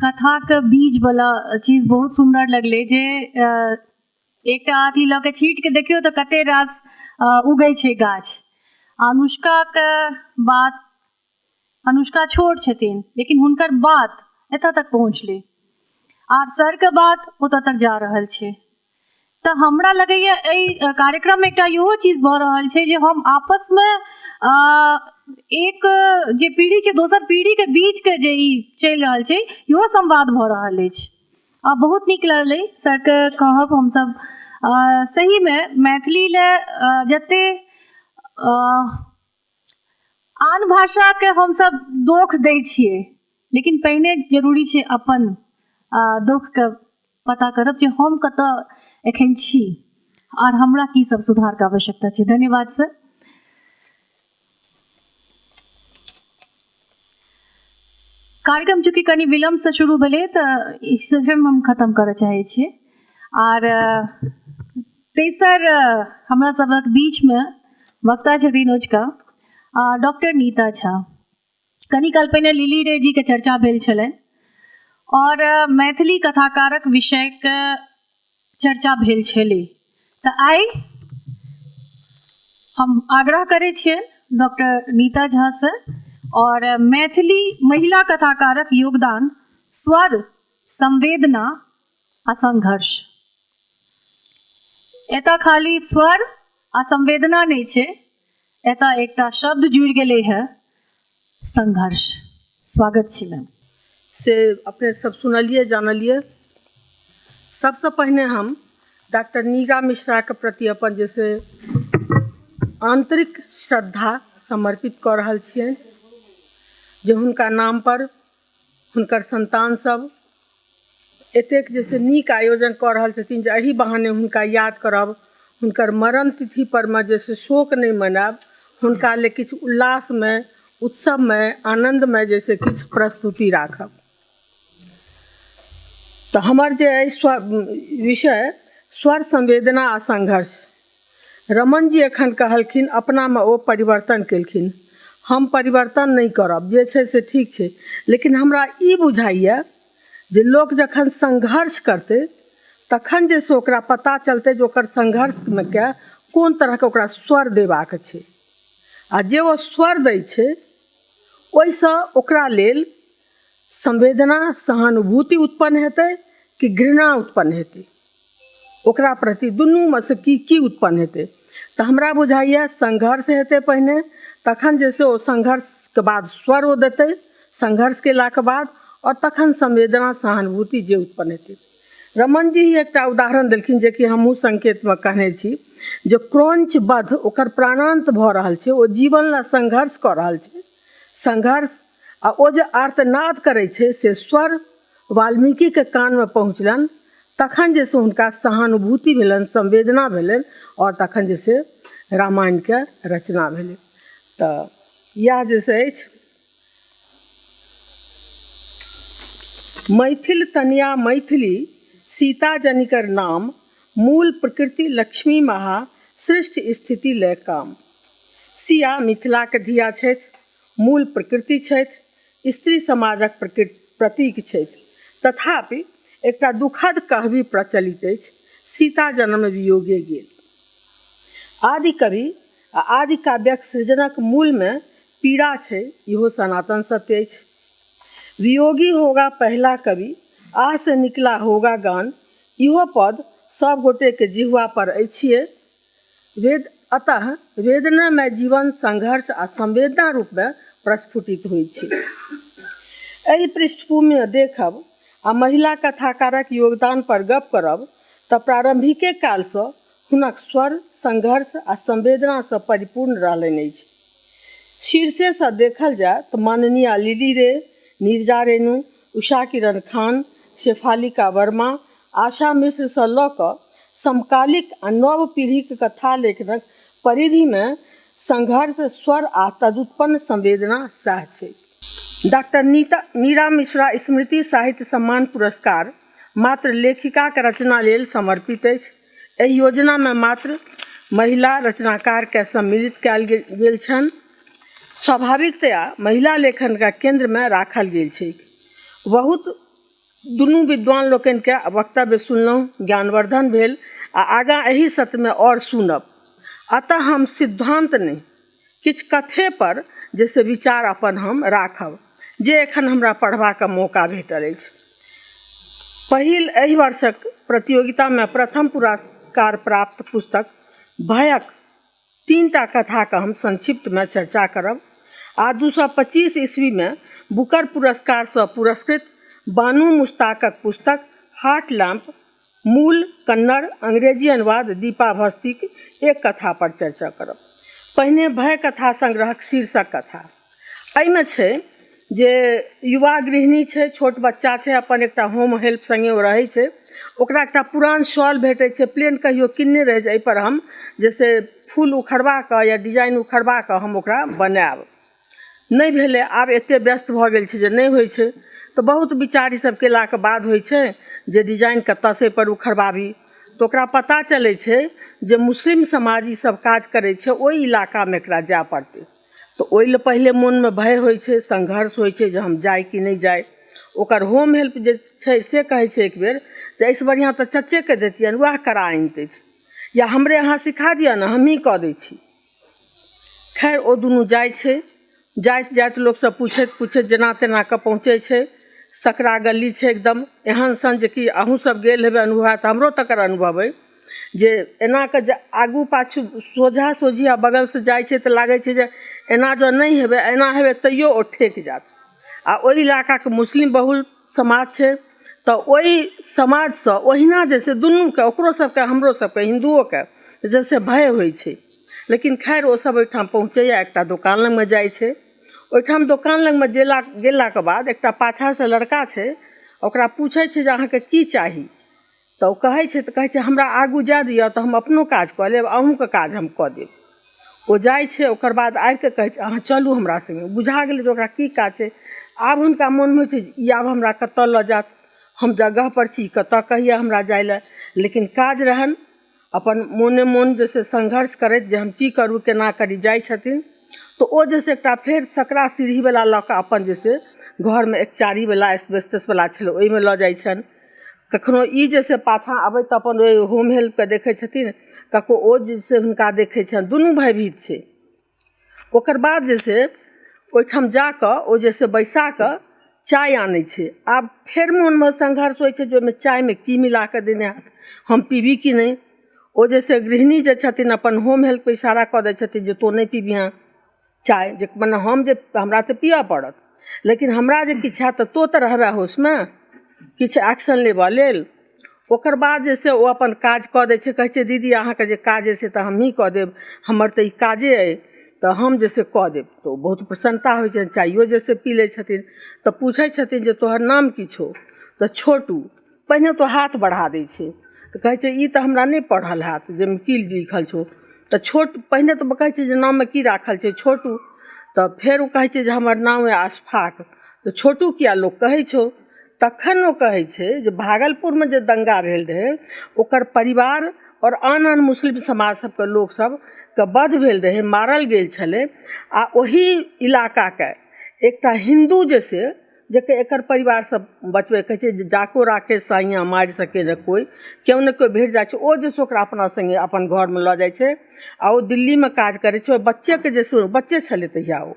कथाके बीजवला चीज बहुत सुन्दर लगलै जे एकटा अथी लऽ कऽ छींटके देखियौ तऽ कते रास उगै छै गाछ। अनुष्काके बात, अनुष्का छोट छथिन लेकिन हुनकर बात एतऽ तक पहुँचलै आर सरके बात ओतऽ तक जा रहल छै। तऽ हमरा लगैए एहि कार्यक्रममे एकटा इहो चीज भऽ रहल छै जे हम आपसमे एक जे पीढ़ी छै दोसर पीढ़ीके बीचके जे ई चलि रहल छै, इहो संवाद भऽ रहल अछि आ बहुत नीक लगलै सरके कहब। हमसब सहीमे मैथिली लए जते आन भाषाके हमसब दोख दै छियै, लेकिन पहिने जरूरी छै अपन दोखके पता करब जे हम कतऽ एखन छी आओर हमरा की सब सुधारके आवश्यकता छै। धन्यवाद सर। कार्यक्रम चूँकि कनि विलम्बसँ शुरू भेलै तऽ ई सेशन हम खतम करऽ चाहै छियै। आर तेसर हमरा सभक बीचमे वक्ता छथिन ओझका डॉक्टर नीता झा। कनि काल पहिने लिली रे जीके चर्चा भेल छलनि आओर मैथिली कथाकारक विषयके चर्चा भेल छलै, तऽ आइ हम आग्रह करै छियनि डॉक्टर नीता झासँ आओर मैथिली महिला कथाकारक योगदान, स्वर, संवेदना आ संघर्ष। एतऽ खाली स्वर आ संवेदना नहि छै, एतऽ एकटा शब्द जुड़ि गेलै है, संघर्ष। स्वागत छी मैम। से अपने सब सुनलिए जानलिए। सबसँ पहिने हम डॉक्टर नीरा मिश्राके प्रति अपन जैसे आन्तरिक श्रद्धा समर्पित कऽ रहल छियनि जे हुनका नामपर हुनकर सन्तान सब एतेक जे से नीक आयोजन कऽ रहल छथिन जे एहि बहाने हुनका याद करब, हुनकर मरण तिथिपरमे जे से शोक नहि मनायब, हुनका लेल किछु उल्लासमय, उत्सवमय, आनन्दमय जे से किछु प्रस्तुति राखब। तऽ हमर जे अइ विषय स्वर, संवेदना आ संघर्ष। रमण जी एखन कहलखिन अपनामे ओ परिवर्तन केलखिन, हम परिवर्तन नहि करब, जे छै से ठीक छै, लेकिन हमरा ई बुझाइए जे लोक जखन संघर्ष करतै तखन जे से ओकरा पता चलतै जे ओकर संघर्षमे के कोन तरहके ओकरा स्वर देबाक छै, आ जे ओ स्वर दै छै ओहिसँ ओकरा लेल संवेदना, सहानुभूति उत्पन्न हेतै कि घृणा उत्पन्न हेतै ओकरा प्रति, दुनूमे से की की उत्पन्न हेतै। तऽ हमरा बुझाइए संघर्ष हेतै पहिने, तखन जे छै ओ संघर्षके बाद स्वर ओ देतै संघर्ष केलाके बाद, आओर तखन संवेदना, सहानुभूति जे उत्पन्न हेतै। रमण जी ही एकटा उदाहरण देलखिन जेकि हमहूँ संकेतमे कहने छी जे क्रौञ्चवध ओकर प्राणान्त भऽ रहल छै, ओ जीवन लए संघर्ष कऽ रहल छै, संघर्ष आ ओ जे आर्तनाद करै छै से स्वर वाल्मीकिके कानमे पहुँचलनि, तखन जे से हुनका सहानुभूति भेलनि, संवेदना भेलनि आओर तखन जे से रामायणके रचना भेलै। तऽ इएह जे से अछि। मैथिल तनया मैथिली सीता जनिकर नाम, मूल प्रकृति लक्ष्मी महा सृष्टि स्थिति लय काम। सिया मिथिलाके धिया छथि, मूल प्रकृति छथि, स्त्री समाजक प्रतीक छथि। तथापि एकटा दुखद कहबी प्रचलित अछि, सीता जन्म वियोगे गेल। आदि कवि आ आदि काव्यक सृजनक मूलमे पीड़ा छै, इहो सनातन सत्य अछि। वियोगी होगा पहला कवि, आह से निकला होगा गान, इहो पद सब गोटेके जिह्वा पर अछिए। वेद अतः वेदनामय जीवन संघर्ष आ संवेदना रूपमे प्रस्फुटित होइत छै। एहि पृष्ठभूमिमे देखब आ महिला कथाकारक योगदान पर गप करब तऽ प्रारम्भिके कालसँ हुनक स्वर संघर्ष आ संवेदनासँ परिपूर्ण रहलनि अछि। शीर्षेसँ देखल जाय तऽ माननीया लिली रे, नीरजा रेणु, उषा किरण खान, शेफालिका वर्मा, आशा मिश्रसँ लऽ कऽ समकालिक आ नव पीढ़ीक कथा लेखनक परिधिमे संघर्ष, स्वर आ तदुत्पन्न संवेदना सएह छैक। डाक्टर नीता नीरा मिश्रा स्मृति साहित्य सम्मान पुरस्कार मात्र लेखिकाक रचना लेल समर्पित अछि। एहि योजनामे मात्र महिला रचनाकारकेँ सम्मिलित कयल गेल छनि। स्वाभाविकतया महिला लेखनके केन्द्रमे राखल गेल छैक। बहुत दुनू विद्वान लोकनिके वक्तव्य सुनलहुँ, ज्ञानवर्धन भेल आ आगाँ एहि सत्रमे आओर सुनब। अतः हम सिद्धान्त नहि, किछु कथेपर जे से विचार अपन हम राखब, जे एखन हमरा पढ़बाक मौका भेटल अछि। पहिल एहि वर्षक प्रतियोगितामे प्रथम पुरस्कार प्राप्त पुस्तक भयक तीनटा कथाके हम संक्षिप्तमे चर्चा करब आ 225 ईस्वीमे बुकर पुरस्कारसँ पुरस्कृत बानू मुश्ताकक पुस्तक हार्ट लैम्प, मूल कन्नड़, अंग्रेजी अनुवाद दीपा भस्तीक एक कथा पर चर्चा करब। पहिने भय कथा संग्रहक शीर्षक कथा। एहिमे छै जे युवा गृहिणी छै, छोट बच्चा छै, अपन एकटा होम हेल्प सङ्गे ओ रहै छै। ओकरा एकटा पुरान शॉल भेटै छै, प्लेन कहियो किनने रहै जे एहिपर हम जे से फूल उखड़बा कऽ या डिजाइन उखड़बा कऽ हम ओकरा बनायब। नहि भेलै, आब एतेक व्यस्त भऽ गेल छै जे नहि होइ छै। तऽ बहुत विचार ईसभ कयलाके बाद होइ छै जे डिजाइन कतयसँ एहिपर उखड़बाबी। तऽ ओकरा पता चलै छै जे मुस्लिम समाज ईसभ काज करै छै, ओहि इलाकामे एकरा जाय पड़तै। तऽ ओहि लए पहिले मोनमे भय होइ छै, संघर्ष होइ छै जे हम जाइ कि नहि जाइ। ओकर होम हेल्प जे छै से कहै छै एक बेर जे एहिसँ बढ़िआँ तऽ चच्चेके दैतियनि, उएह करा अनितथि, या हमरे अहाँ सिखा दिअ ने, हमहीँ कऽ दै छी। खैर, ओ दुनू जाइ छै। जाइत जाइत लोकसँ पुछैत पुछैत जेना तेना कऽ पहुँचै छै। सकरा गली छै एकदम एहन सन जे कि अहूँसभ गेल हेबै, अनुभव हैत, हमरो तकर अनुभव अइ जे एना कऽ जे आगू पाछू सोझा सोझी आ बगलसँ जाइ छै तऽ लागै छै जे एना जँ नहि हेबै, एना हेबै तैयो ओ ठेक जायत। आ ओहि इलाकाके मुस्लिम बहुल समाज छै, तऽ ओहि समाजसँ ओहिना जे छै दुनूके, ओकरो सबके, हमरो सबके, हिन्दुओके जे से भय होइ छै। लेकिन खैर, ओ सब ओहिठाम पहुँचैए, एकटा दोकान लगमे जाइ छै। ओहिठाम दोकान लगमे गेलाके बाद एकटा पाछाँसँ लड़का छै, ओकरा पूछै छै जे अहाँके की चाही? तऽ ओ कहै छै, तऽ कहै छै हमरा आगू जाय दिअ तऽ हम अपनो काज कऽ लेब, अहूँके काज हम कऽ देब। ओ जाइ छै, ओकर बाद आबिके कहै छै अहाँ चलू हमरा सङ्गे। बुझा गेलै जे ओकरा की काज छै। आब हुनका मोनमे होइ छै ई आब हमरा कतऽ लऽ जायत, हम जगहपर छी, कतऽ कहैए हमरा जाइ लए। लेकिन काज रहनि, अपन मोने मोन जे से संघर्ष करैत जे हम की करू, केना करी, जाइ छथिन। तऽ ओ जे से एकटा फेर सकरा सीढ़ीवला लऽ कऽ अपन जे से घरमे एकचारीवला एस्बेस्टसवला छलै, ओहिमे लऽ जाइ छनि। कखनो ई जे से पाछाँ अबैत अपन ओहि होम हेल्पके देखै छथिन, कखनो ओ जे से हुनका देखै छनि। दुनू भयभीत छै। ओकर बाद जे से ओहिठाम जा कऽ ओ जे से बैसा कऽ चाय आनै छै। आब फेर मोनमे संघर्ष होइ छै जे ओहिमे चायमे की मिला कऽ देने हैत, हम पीबी कि नहि। ओ जे से गृहिणी जे छथिन अपन होम हेल्पके इशारा कऽ दै छथिन जे तोँ नहि पीबिहेँ चाय, जे मने हम जे हमरा तऽ पिअ पड़त, लेकिन हमरा जे किछु हैत तऽ तोँ तऽ रहबे होशमे किछु एक्शन लेबऽ लेल। ओकर बाद जे से ओ अपन काज कऽ दै छै। कहै छै दीदी, अहाँके जे काज अइ से तऽ हमहीँ कऽ देब, हमर तऽ ई काजे अइ, तऽ हम जे से कऽ देब। तऽ ओ बहुत प्रसन्नता होइ छनि, चाइयो जे से पी लै छथिन। तऽ पूछै छथिन जे तोहर नाम की छौ? तऽ छोटू। पहिने तऽ हाथ बढ़ा दै छै, तऽ कहै छै ई तऽ हमरा नहि पढ़ल हैत जे की लिखल छौ। तऽ छोट पहिने तऽ कहै छै जे नाममे की राखल छै? छोटू। तऽ फेर ओ कहै छै जे हमर नाम अइ अशफाक। तऽ छोटू किया लोक कहै छौ? तखन ओ कहै छै जे भागलपुरमे जे दङ्गा भेल रहै, ओकर परिवार आओर आन आन मुस्लिम समाज सबके लोक सबके वध भेल रहै, मारल गेल छलै, आ ओहि इलाकाके एकटा हिन्दू जे से जेकर एकर परिवार सब बचबै, कहै छै जे जाको राखे साइयाँ मारि सके ने कोइ, केओ ने केओ भेट जाइ छै। ओ जे छै ओकरा अपना सङ्गे अपन घरमे लऽ जाइ छै आ ओ दिल्लीमे काज करै छै। ओहि बच्चेके जे छै, बच्चे छलै तहिया ओ,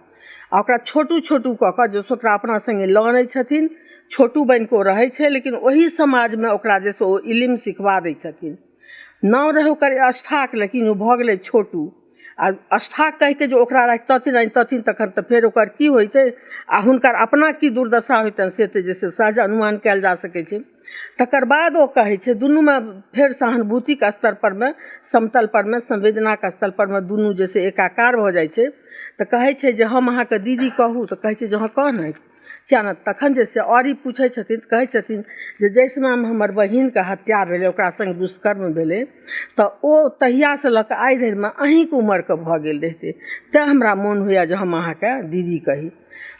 आ ओकरा छोटू छोटू कऽ कऽ जे ओकरा अपना सङ्गे लऽ अनै छथिन। छोटू बनि कऽ ओ रहै छै, लेकिन ओहि समाजमे ओकरा जे छै ओ इलिम सिखबा दै छथिन। नाम रहै ओकर अशफाक, लेकिन ओ भऽ गेलै छोटू। आ अशफाक कहिके जे ओकरा राखितथिन अनितथिन तखन तऽ फेर ओकर की होइतै आ हुनकर अपना की दुर्दशा होइतनि, से तऽ जे से सहज अनुमान कयल जा सकै छै। तकर बाद ओ कहै छै दुनूमे फेर सहानुभूतिके स्तरपर मे, समतलपर मे, संवेदनाके स्तरपर मे दुनू जे से एकाकार भऽ जाइ छै। तऽ कहै छै जे हम अहाँके दीदी कहू? तऽ कहै छै जे हँ, कह ने, किया ने। तखन जे से आओर ई पूछै छथिन, तऽ कहै छथिन जे जाहि समयमे हमर बहिनके हत्या भेलै, ओकरा सङ्ग दुष्कर्म भेलै, तऽ ओ तहियासँ लऽ कऽ आइ धरिमे अहीँके उमरके भऽ गेल रहितै, तैँ हमरा मोन होइए जे हम अहाँके दीदी कही।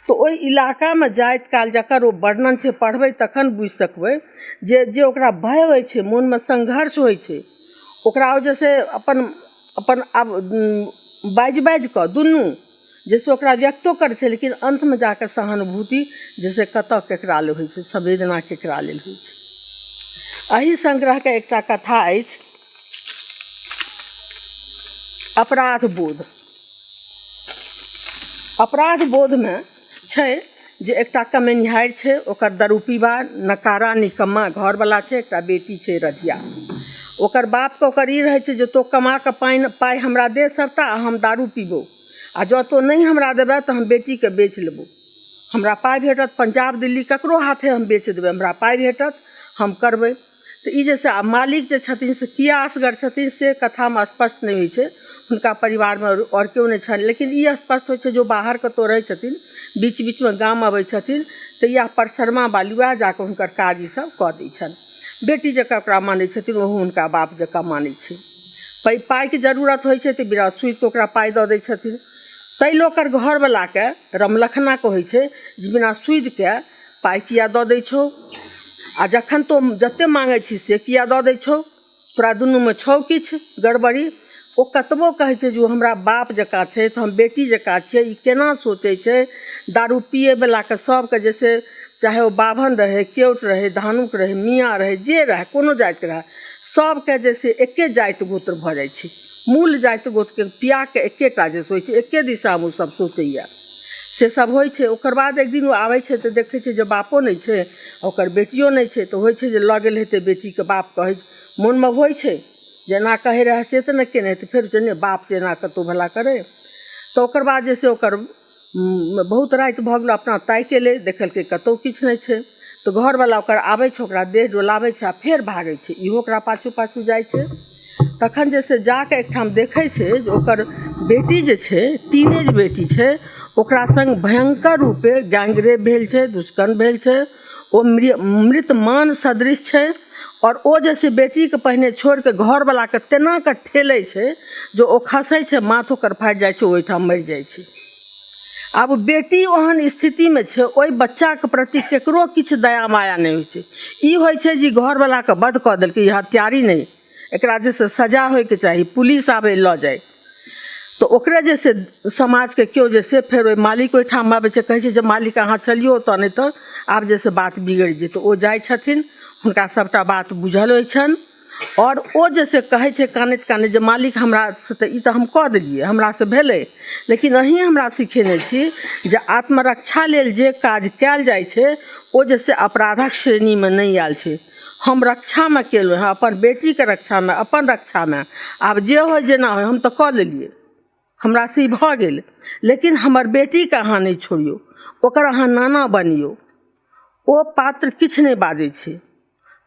तऽ ओहि इलाकामे जाइत काल जकर ओ वर्णन छै, पढ़बै तखन बुझि सकबै जे जे ओकरा भय होइ छै, मोनमे संघर्ष होइ छै, ओकरा ओ जे से अपन अपन आब बाजि बाजि कऽ दुनू जाहिसँ ओकरा व्यक्तो करै छै, लेकिन अन्तमे जाकऽ सहानुभूति जैसे कतऽ केकरा लेल होइ छै, संवेदना केकरा लेल होइ छै। एहि संग्रहके एकटा कथा अछि अपराध बोध। अपराध बोधमे छै जे एकटा कमेनिहारि छै, ओकर दरूपीबा नकारा निकम्मा घरवला छै, एकटा बेटी छै रधिया। ओकर बापके ओकर ई रहै छै जे तोँ कमा कऽ पाइ हमरा दे सभटा आ हम दारू पीबौ, आ जँ तोँ नहि हमरा देबे तऽ हम बेटीके बेच लेबौ, हमरा पाइ भेटत, पंजाब दिल्ली ककरो हाथे हम बेच देबै, हमरा पाइ भेटत, हम करबै। तऽ ई जे छै, आ मालिक जे छथिन से किया असगर छथिन से कथामे स्पष्ट नहि होइ छै। हुनका परिवारमे आओर केओ नहि छनि, लेकिन ई स्पष्ट होइ छै जे ओ बाहर कतहु रहै छथिन, बीच बीचमे गाम अबै छथिन, तऽ इएह परसरमा बाली उएह जाकऽ हुनकर काज ईसभ कऽ दै छनि। बेटी जकाँ ओकरा मानै छथिन, ओहो हुनका बाप जकाँ मानै छै। पाइके जरूरत होइ छै तऽ बिना सूदिके ओकरा पाइ दऽ दै छथिन। ताहि लऽ ओकर घरवलाके रमलखनाके होइ छै जे बिना सूदिके पाइ किया दऽ दै छौ, आ जखन तोँ जतेक माँगै छी से किया दऽ दै छौ, तोरा दुनूमे छौ किछु गड़बड़ी। ओ कतबो कहै छै जे ओ हमरा बाप जकाँ छै तऽ हम बेटी जकाँ छियै, ई केना सोचै छै। दारू पियैवलाके सभके जैसे चाहे ओ बाभन रहै, केओट रहै, धानुक रहै, मियाँ रहै, जे रहै, कोनो जातिके रहै, सभके जैसे एके जाति गोत्र भऽ जाइ छै। मूल जाति गोत्रके पियाके एकेटा जे होइ छै, एके दिशामे ओ सभ सोचैए, से सब होइ छै। ओकर बाद एक दिन ओ आबै छै तऽ देखै छै जे बापो नहि छै, ओकर बेटियो नहि छै। तऽ होइ छै जे लऽ गेल हेतै बेटीके बाप, कहै मोनमे होइ छै जे एना कहै रहै से तऽ नहि केने हेतै। फेर छै नहि, बाप छै एना कतहु भला करै। तऽ ओकर बाद जे से ओकर बहुत राति भऽ गेलै, अपना ताकि एलै, देखलकै कतहु किछु नहि छै। तऽ घरवला ओकर आबै छै, ओकरा देह डोलाबै छै आ फेर भागै छै, इहो ओकरा पाछू पाछू जाइ छै। तखन जे से जाकऽ एकठाम देखै छै जे ओकर बेटी जे छै, टीनेज बेटी छै, ओकरा सङ्ग भयङ्कर रूपे गैंगरेप भेल छै, दुष्कर्म भेल छै, ओ मृतमान सदृश छै। आओर ओ जे से बेटीके पहिने छोड़िकऽ घरवलाके तेना कऽ ठेलै छै जे ओ खसै छै, माथ ओकर फाटि जाइ छै, ओहिठाम मरि जाइ छै। आब बेटी ओहन स्थितिमे छै, ओहि बच्चाके प्रति ककरो किछु दया माया नहि होइ छै। ई होइ छै जे घरवलाके वध कऽ देलकै, ई हत्यारी नहि, एकरा जे से सजा होइके चाही, पुलिस आबै लऽ जाइ। तऽ ओकरे जे से समाजके केओ जे से फेर ओहि मालिक ओहिठाम आबै छै, कहै छै जे मालिक अहाँ चलियौ ओतऽ, नहि तऽ आब जे से बात बिगड़ि जेतै। ओ जाइ छथिन, हुनका सभटा बात बुझल होइ छनि आओर ओ जे से कहै छै कानैत कानैत जे मालिक हमरासँ तऽ ई तऽ हम कऽ देलियै, हमरासँ भेलै, लेकिन अहीँ हमरा सिखेने छी जे आत्मरक्षा लेल जे काज कयल जाइ छै ओ जे से अपराधक श्रेणीमे नहि आयल छै। हम रक्षामे केलहुँ हँ, अपन बेटीके रक्षामे, अपन रक्षामे। आब जे होइ जेना होइ, हम तऽ कऽ लेलियै, हमरासँ ई भऽ गेल, लेकिन हमर बेटीके अहाँ नहि छोड़ियौ, ओकर अहाँ नाना बनियौ। ओ पात्र किछु नहि बाजै छै,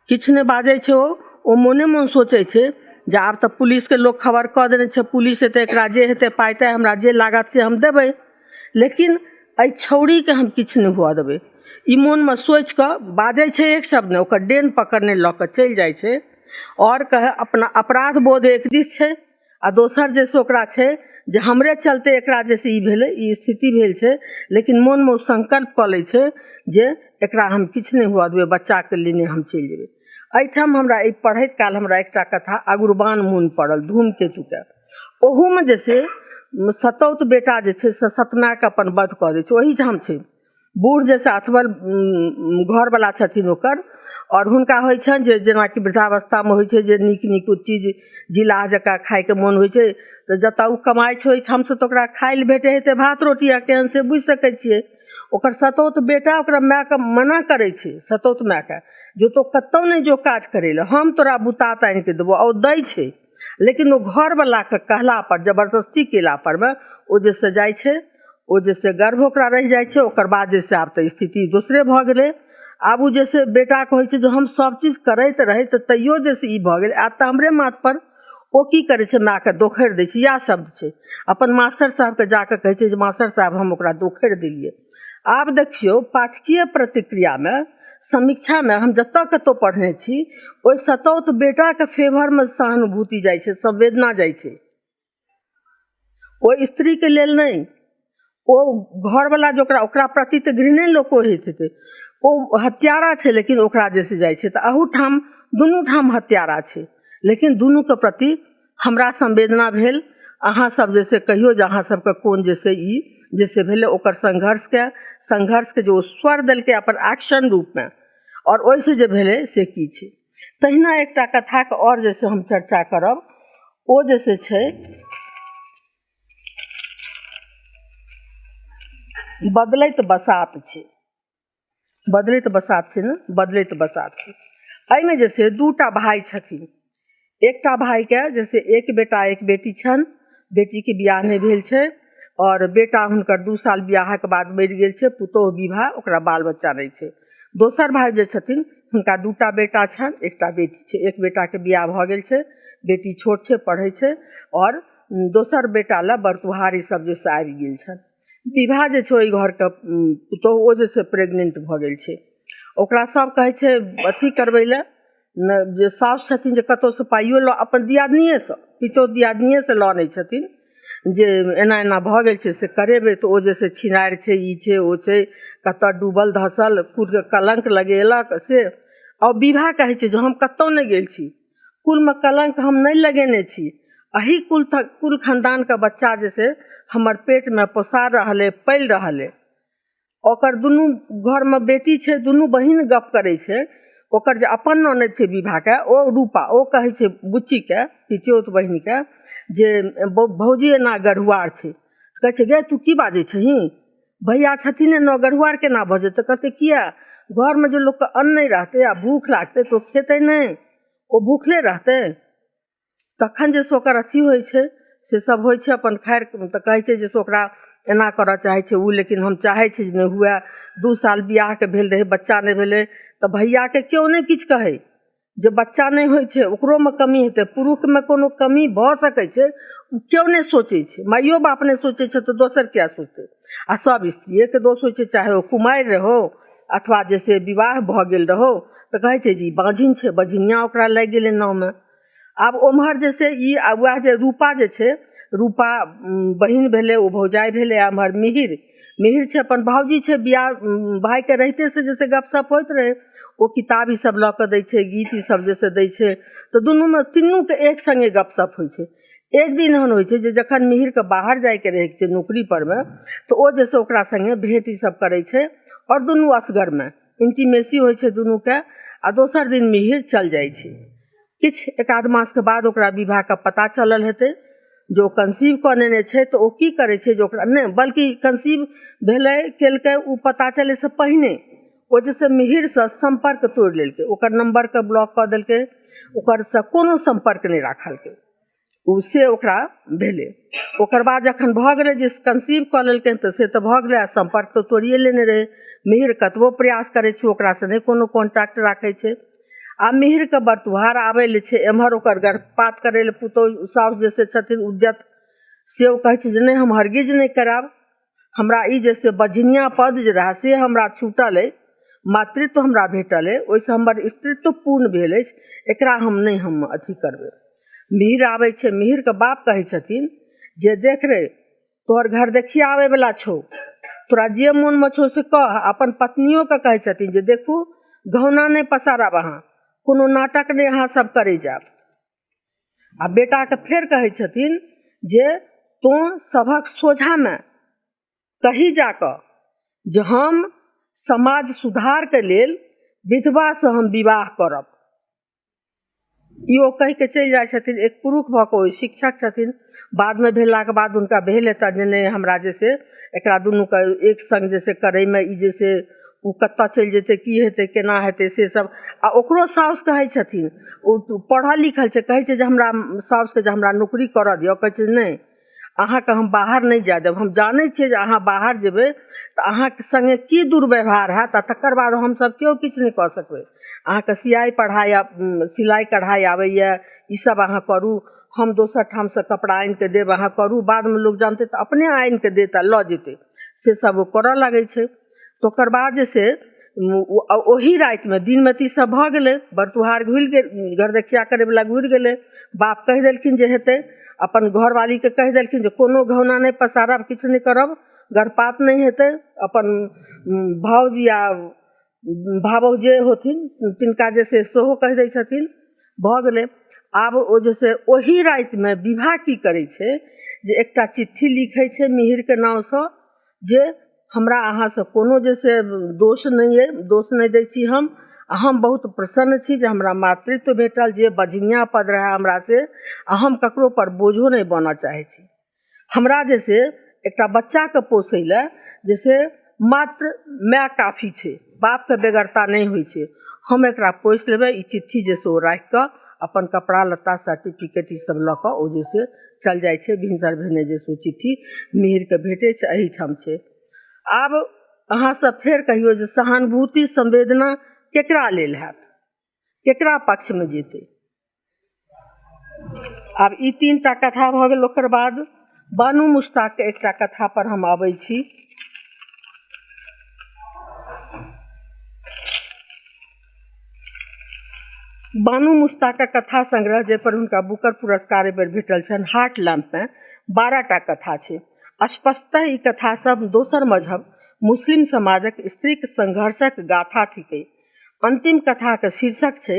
किछु नहि बाजै छै। ओ मोने मोन सोचै छै जे आब तऽ पुलिसके लोक खबर कऽ देने छै, पुलिस एतै, एकरा जे हेतै पाइ ताइ हमरा जे लागत से हम देबै, लेकिन एहि छौड़ीके हम किछु नहि हुअ देबै। ई मोनमे सोचि कऽ बाजै छै एक शब्द नहि, ओकर डेन पकड़ने लऽ कऽ चलि जाइ छै। आओर कहै अपना अपराध बोध एक दिस छै आ दोसर जे से ओकरा छै जे हमरे चलते एकरा जे से ई भेलै, ई स्थिति भेल छै। लेकिन मोनमे ओ संकल्प कऽ लै छै जे एकरा हम किछु नहि हुअ देबै, बच्चाके लेने हम चलि जेबै। एहिठाम हमरा ई पढ़ैत काल हमरा एकटा कथा अगुरबान मोन पड़ल धूमकेतुके। ओहूमे जे छै सतौत बेटा जे छै से सतमायके अपन वध कऽ दै छै। ओहीठाम छै बूढ़ जे छै अथबल घरवला छथिन ओकर, आओर हुनका होइ छनि जे जेनाकि वृद्धावस्थामे होइ छै जे नीक नीक चीज जिला जकाँ खायके मोन होइ छै। तऽ जतऽ ओ कमाइ छै ओहिठामसँ तऽ ओकरा खाय लए भेटै हेतै भात रोटी आ केहन से बुझि सकै छियै। ओकर सतौत बेटा ओकरा मायके मना करै छै, सतौत मायके, जे तोँ कतहु नहि जो काज करै लए, हम तोरा बुतात आनि कऽ देबौ। आ ओ दै छै, लेकिन ओ घरवलाके कहलापर, जबरदस्ती केलापरमे ओ जे से जाइ छै, ओ जे से गर्भ ओकरा रहि जाइ छै। ओकर बाद जे से आब तऽ स्थिति दोसरे भऽ गेलै। आब ओ जे से बेटाके होइ छै जे हम सभ चीज करैत रहैत तैयो जे से ई भऽ गेल, आब तऽ हमरे माथपर। ओ की करै छै, मायके दोखरि दै छै, इएह शब्द छै। अपन मास्टर साहबके जा कऽ कहै छै जे मास्टर साहब हम ओकरा दोखरि देलियै। आब देखियौ पाठकीय प्रतिक्रियामे, समीक्षामे हम जतऽ कतहु पढ़ने छी, ओहि सतौत बेटाके फेवरमे सहानुभूति जाइ छै, संवेदना जाइ छै, ओहि स्त्रीके लेल नहि। ओ घरवला जे ओकरा ओकरा प्रति तऽ घृणे लोक होइत हेतै, ओ हत्यारा छै, लेकिन ओकरा जे से जाइ छै। तऽ अहूठाम दुनू ठाम हत्यारा छै, लेकिन दुनूके प्रति हमरा संवेदना भेल। अहाँ सब जे से कहियौ जे अहाँ सबके कोन जे से ई जे से भेलै ओकर संघर्षके संघर्षके जे ओ स्वर देलकै अपन एक्शन रूपमे, आओर ओहिसँ जे भेलै से की छै। तहिना एकटा कथाके आओर जे से हम चर्चा करब, ओ जे से छै बदलैत बसात छै। बदलैत बसात छै ने, बदलैत बसात छै। एहिमे जे छै दूटा भाय छथिन। एकटा भायके जैसे एक बेटा एक बेटी छनि, बेटीके बियाह नहि भेल छै आओर बेटा हुनकर 2 साल बियाहके बाद मरि गेल छै, पुतोहु विवाह, ओकरा बाल बच्चा नहि छै। दोसर भाय जे छथिन हुनका 2टा बेटा छनि, एकटा बेटी छै। एक बेटाके बियाह भऽ गेल छै, बेटी छोट छै, पढ़ै छै, आओर दोसर बेटा लए बरतुहार ईसब जे से आबि गेल छनि। विवाह जे छै ओहि घरके पुतोहु ओ जे छै प्रेग्नेंट भऽ गेल छै। ओकरा सब कहै छै अथी करबै लए, जे साउस छथिन जे कतहुसँ पाइयो लऽ अपन दियादनिएसँ, पितो दियादनिएसँ लऽ अनै छथिन जे एना एना भऽ गेल छै से करेबै, तऽ ओ जे छै छिनारि छै, ई छै ओ छै, कतऽ डूबल धसल कुलके कलङ्क लगेलक से। आओर विवाह कहै छै जे हम कतहु नहि गेल छी, कुलमे कलङ्क हम नहि लगेने छी, एही कुल खानदानके बच्चा जे छै हमर पेटमे पोसा रहल अइ, पलि रहल अइ। ओकर दुनू घरमे बेटी छै, दुनू बहिन गप करै छै। ओकर जे अपन ननदि छै विवाहके, ओ रूपा, ओ कहै छै बुच्चीके, पितियौत बहिनके, जे भौजी एना गढ़ुआर छै। कहै छै गे तू की बाजै छही, भैया छथिन ने, गढ़ुआर केना भऽ जेतै? कहतै किया, घरमे जे लोकके अन्न नहि रहतै आ भूख लागतै तऽ ओ खेतै नहि, ओ भूखले रहतै। तखन जे से ओकर अथी होइ छै से सब होइ छै अपन। खैर तऽ कहै छै जे से ओकरा एना करऽ चाहै छै ओ, लेकिन हम चाहै छी जे नहि हुए। 2 साल बियाहके भेल रहै, बच्चा नहि भेलै, तऽ भैयाके केओ नहि किछु कहै जे बच्चा नहि होइ छै, ओकरोमे कमी हेतै, पुरुषमे कोनो कमी भऽ सकै छै, ओ केओ नहि सोचै छै, माइयो बाप नहि सोचै छै तऽ दोसर किया सोचतै। आ सब स्त्रिएके दोष होइ छै, चाहे ओ कुमारि रहौ अथवा जे से विवाह भऽ गेल रहौ, तऽ कहै छै जे ई बाँझिन छै, बझिनिया ओकरा लागि गेलै नावमे। आब ओम्हर जे से ई आ वएह जे रूपा जे छै, रूपा बहिन भेलै, ओ भौजाइ भेलै, आ एम्हर मिहिर, मिहिर छै अपन भाउजी छै, बियाह भायके रहिते से जे से गपशप होइत रहै, ओ किताब ईसब लऽ कऽ दै छै, गीत ईसब जे से दै छै, तऽ दुनूमे तीनूके एक सङ्गे गपशप होइ छै। एक दिन एहन होइ छै जे जखन मिहिरके बाहर जाइके रहै छै नौकरी परमे, तऽ ओ जे से ओकरा सङ्गे भेँट ईसब करै छै आओर दुनू असगरमे इंटीमेसी होइ छै दुनूके। आ दोसर दिन मिहिर चल जाइ छै। किछु एक आध मासके बाद ओकरा विवाहके पता चलल हेतै जे ओ कंसीव कऽ लेने छै, तऽ ओ की करै छै जे ओकरा नहि, बल्कि कंसीव भेलै केलकै ओ पता चलैसँ पहिने ओ जे से मिहिरसँ सम्पर्क तोड़ि लेलकै, ओकर नम्बरके ब्लॉक कऽ देलकै, ओकरसँ कोनो सम्पर्क नहि राखलकै ओ, से ओकरा भेलै। ओकर बाद जखन भऽ गेलै जे कंसीव कऽ लेलकै तऽ से तऽ भऽ गेलै, आ सम्पर्क तऽ तोड़िए लेने रहै। मिहिर कतबो प्रयास करै छै ओकरासँ नहि कोनो कॉन्टैक्ट राखै छै। आ मिहिरके बरतुहार आबै लए छै, एम्हर ओकर गर्भपात करै लए पुतोहु साउस जे से छथिन उद्यत, से ओ कहै छै जे नहि हम हरगिज नहि करायब, हमरा ई जे से बझनिया पद जे रहए से हमरा छूटल अइ, मातृत्व हमरा भेटल अइ, ओहिसँ हमर स्त्रीत्व पूर्ण भेल अछि, एकरा हम नहि हम अथी करबै। मिहिर आबै छै, मिहिरके बाप कहै छथिन जे देख रे तोहर घर देखिया आबैवला छौ, तोरा जे मोनमे छौ से कह। अपन पत्नियोके कहै छथिन जे देखू गहना नहि पसारब अहाँ, कोनो नाटक नहि अहाँ सब करै जायब। आ बेटाके फेर कहै छथिन जे तोँ सभक सोझामे कही जाकऽ जे हम समाज सुधारके लेल विधवासँ हम विवाह करब। ई ओ कहिके चलि जाइ छथिन। एक पुरुष भऽ कऽ ओ शिक्षक छथिन, बादमे भेलाके बाद हुनका भेल हेतनि जे नहि हमरा जे से एकरा दुनूके एक सङ्ग जे से करैमे ई जे से ओ कतऽ चलि जेतै, की हेतै, केना हेतै से सब। आ ओकरो साउस कहै छथिन, ओ पढ़ल लिखल छै, कहै छै जे हमरा साउसके जे हमरा नौकरी करऽ दिअ, कहै छै नहि अहाँके हम बाहर नहि जाय देब, हम जानै छियै जे अहाँ बाहर जेबै तऽ अहाँके सङ्गे की दुर्व्यवहार हैत आ तकर बाद हमसब केओ किछु नहि कऽ सकबै। अहाँके सिलाइ पढ़ाइ सिलाइ कढ़ाइ आबैए, ईसब अहाँ करू, हम दोसर ठामसँ कपड़ा आनिकऽ देब, अहाँ करू, बादमे लोक जानतै तऽ अपने आनिकऽ देत आ लऽ जेतै, से सब ओ करऽ लागै छै। तकर बाद जे से ओही रातिमे दिनमे तऽ ईसब भऽ गेलै, बरतुहार घुरि गेल, घरदेखिया करैवला घुरि गेलै, बाप कहि देलखिन जे हेतै, अपन घरवालीके कहि देलखिन जे कोनो घौना नहि पसारब, किछु नहि करब, गर्भपात नहि हेतै, अपन भाउज या भावो जे होथिन तिनका जे से सेहो कहि दै छथिन। भऽ गेलै। आब ओ जे से ओही रातिमे विवाह की करै छै जे एकटा चिट्ठी लिखै छै मिहिरके नामसँ जे हमरा अहाँसँ कोनो जे से दोष नहि अइ, दोष नहि दै छी हम। आ हम बहुत प्रसन्न छी जे हमरा मातृत्व भेटल, जे बझनिया पद रहए हमरा से, आ हम ककरो पर बोझो नहि बनऽ चाहै छी। हमरा जे से एकटा बच्चाके पोसै लए जे से मात्र माय काफी छै, बापके बेगरता नहि होइ छै। हम एकरा पोसि लेबै। ई चिट्ठी जे से ओ राखिकऽ अपन कपड़ा लत्ता सर्टिफिकेट ई सब लऽ कऽ ओ जे से चल जाइ छै। भिनसर भेने जे से ओ चिट्ठी मिहिरके भेटै छै, एहिठाम छै। आब अहाँ सब फेर कहियौ जे सहानुभूति संवेदना केकरा लेल हैत, केकरा पक्षमे जेतै। आब ई 3टा कथा भऽ गेल। ओकर बाद बानू मुश्ताकके एकटा कथा पर हम अबै छी। बानू मुश्ताकक कथा संग्रह, जाहिपर हुनका बुकर पुरस्कार एहि बेर भेटल छनि, हार्ट लैम्पमे 12टा कथा छै। स्पष्टतः ई कथा सब दोसर मजहब मुस्लिम समाजक स्त्रीक संघर्षक गाथा थिकै। अंतिम कथाके शीर्षक छै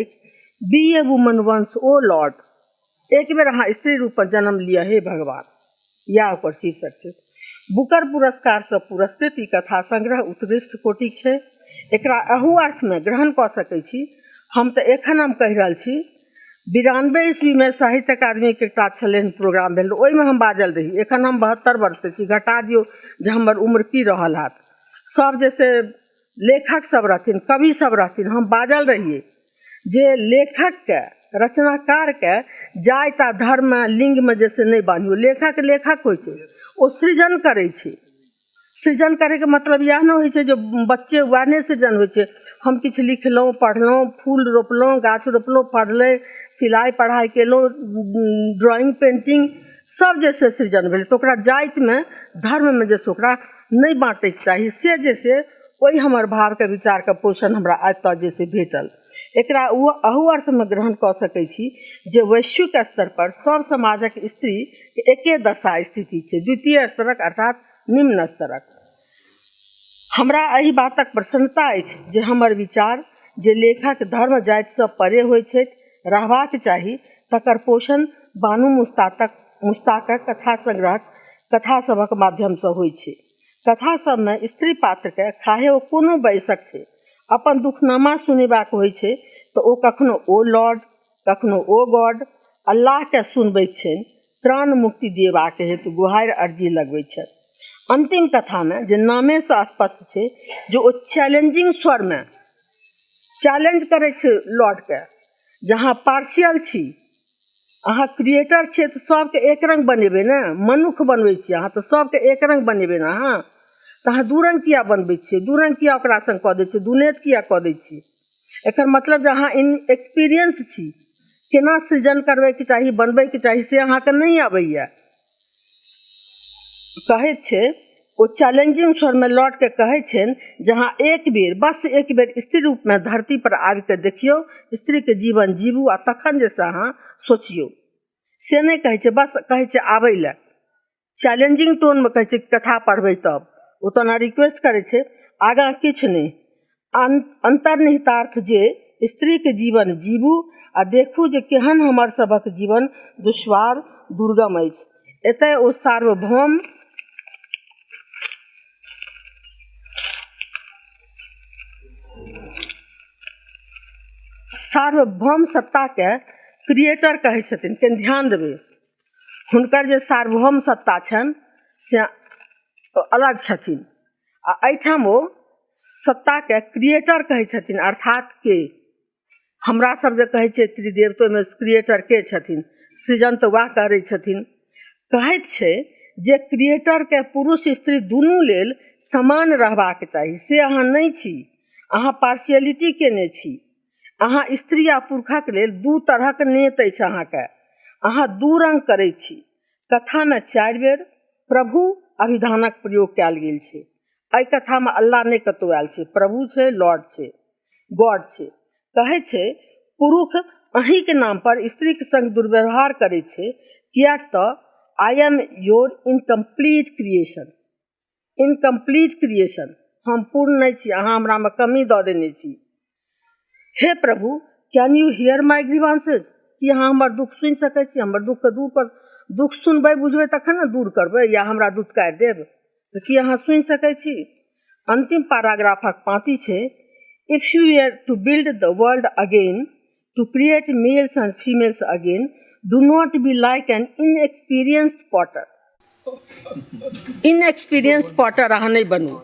be a woman once O lord, एक बेर अहाँ स्त्री रूपमे जन्म लिअ हे भगवान, इएह ओकर शीर्षक छै। बुकर पुरस्कारसँ पुरस्कृत ई कथा संग्रह उत्कृष्ट कोटिक छै। एकरा एहू अर्थमे ग्रहण कऽ सकै छी। हम तऽ एखन हम कहि रहल छी, 92 ईस्वीमे साहित्य अकादमीके एकटा छलनि प्रोग्राम भेल, ओहिमे हम बाजल रही। एखन हम 72 वर्षके छी, घटा दियौ जे हमर उम्र की रहल हैत। सब जे से लेखक सब रहथिन, कवि सब रहथिन, हम बाजल रहियै जे लेखकके, रचनाकारके जाति आ धर्म लिंगमे जे से नहि बान्हियौ। लेखक लेखक होइ छै, ओ सृजन करै छै। सृजन करैके मतलब इएह ने होइ छै जे बच्चे वएह नहि सृजन होइ छै। हम किछु लिखलहुँ, पढ़लहुँ, फूल रोपलहुँ, गाछ रोपलहुँ, फड़लै, सिलाइ पढ़ाइ केलहुँ, ड्रॉइंग पेंटिंग सब जे से सृजन भेलै। तऽ ओकरा जातिमे धर्ममे जे से ओकरा नहि बाँटैके चाही, से जे से ओहि हमर भावके विचारके पोषण हमरा एतऽ जे से भेटल। एकरा ओ अहू अर्थमे ग्रहण कऽ सकै छी जे वैश्विक स्तर पर सब समाजक स्त्री एके दशा स्थिति छै, द्वितीय स्तरक अर्थात निम्न स्तरक। हमरा एहि बातक प्रसन्नता अछि जे हमर विचार जे लेखक धर्म जातिसँ परे होइत छथि रहबाक चाही, तकर पोषण बानू मुश्ताकक कथा संग्रहक कथा सभक माध्यमसँ होइत छै। कथा सभमे स्त्री पात्रके खाहे ओ कोनो वयसक छै, अपन दुखनामा सुनेबाक होइ छै तऽ ओ कखनो ओ लॉर्ड, कखनो ओ गॉड अल्लाहके सुनबैत छनि, त्राण मुक्ति दिएबाक हेतु गुहारि अर्जी लगबैत छथि। अंतिम कथामे जे नामेसँ स्पष्ट छै जे ओ चैलेंजिंग स्वरमे चैलेंज करै छै लॉर्डके, जे अहाँ पार्शियल छी, अहाँ क्रिएटर छियै तऽ सबके एक रङ्ग बनेबै ने, मनुख बनबै छियै अहाँ तऽ सबके एक रङ्ग बनेबै ने अहाँ, तऽ अहाँ दू रङ्ग किया बनबै छियै, दू रङ्ग किया ओकरा सङ्ग कऽ दै छियै, दुनेत किया कऽ दै छियै। एकर मतलब जे अहाँ इनएक्सपीरियंस छी, केना सृजन करबैके चाही, बनबैके चाही से अहाँके नहि अबैए। कहैत छै ओ चैलेंजिंग स्वरमे लॉर्डके कहै छनि जे अहाँ एक बेर, बस एक बेर स्त्री रूपमे धरती पर आबिके देखियौ, स्त्रीके जीवन जीबू आ तखन जे से अहाँ सोचियौ। से नहि कहै छै, बस कहै छै आबै लए, चैलेंजिंग टोनमे कहै छै कथा पढ़बै तब ओ तऽ रिक्वेस्ट करै छै, आगाँ किछु नहि। अन्तर्निहितार्थ जे स्त्रीके जीवन जीबू आ देखू जे केहन हमर सभक जीवन दुश्वार दुर्गम अछि। एतय ओ सार्वभौम सत्ताके क्रिएटर कहै छथिन। कनि ध्यान देबै, हुनकर जे सार्वभौम सत्ता छनि से अलग छथिन आ एहिठाम ओ सत्ताके क्रिएटर कहै छथिन, अर्थात के हमरा सब जे कहै छियै त्रिदेव, तऽ ओहिमे क्रिएटर के छथिन, सृजन तऽ वएह करै छथिन। कहैत छै जे क्रिएटरके पुरुष स्त्री दुनू लेल समान रहबाक चाही, से अहाँ नहि छी, अहाँ पार्शियलिटी केने छी। अहाँ स्त्री आ पुरुषक लेल दू तरहक नेत अछि अहाँके, अहाँ दू रङ्ग करै छी। कथामे 4 बेर प्रभु अभिधानक प्रयोग कयल गेल छै। एहि कथामे अल्लाह नहि कतहु आयल छै, प्रभु छै, लॉर्ड छै, गॉड छै। कहै छै पुरुष अहीँके नाम पर स्त्रीके संग दुर्व्यवहार करै छै, किएक तऽ I am your incomplete creation, incomplete creation, हम पूर्ण नहि छी, अहाँ हमरामे कमी दऽ देने छी। हे प्रभु, can you hear my grievances, की अहाँ हमर दुख सुनि सकै छी? हमर दुखके दूर कर, दुख सुनबै बुझबै तखन ने दूर करबै, या हमरा दुत्कारि देब? तऽ की अहाँ सुनि सकै छी? अन्तिम पैराग्राफक पाँति छै, if you are to build the world again, to create males and females again, do not be like an inexperienced potter. Inexperienced potter अहाँ नहि बनू।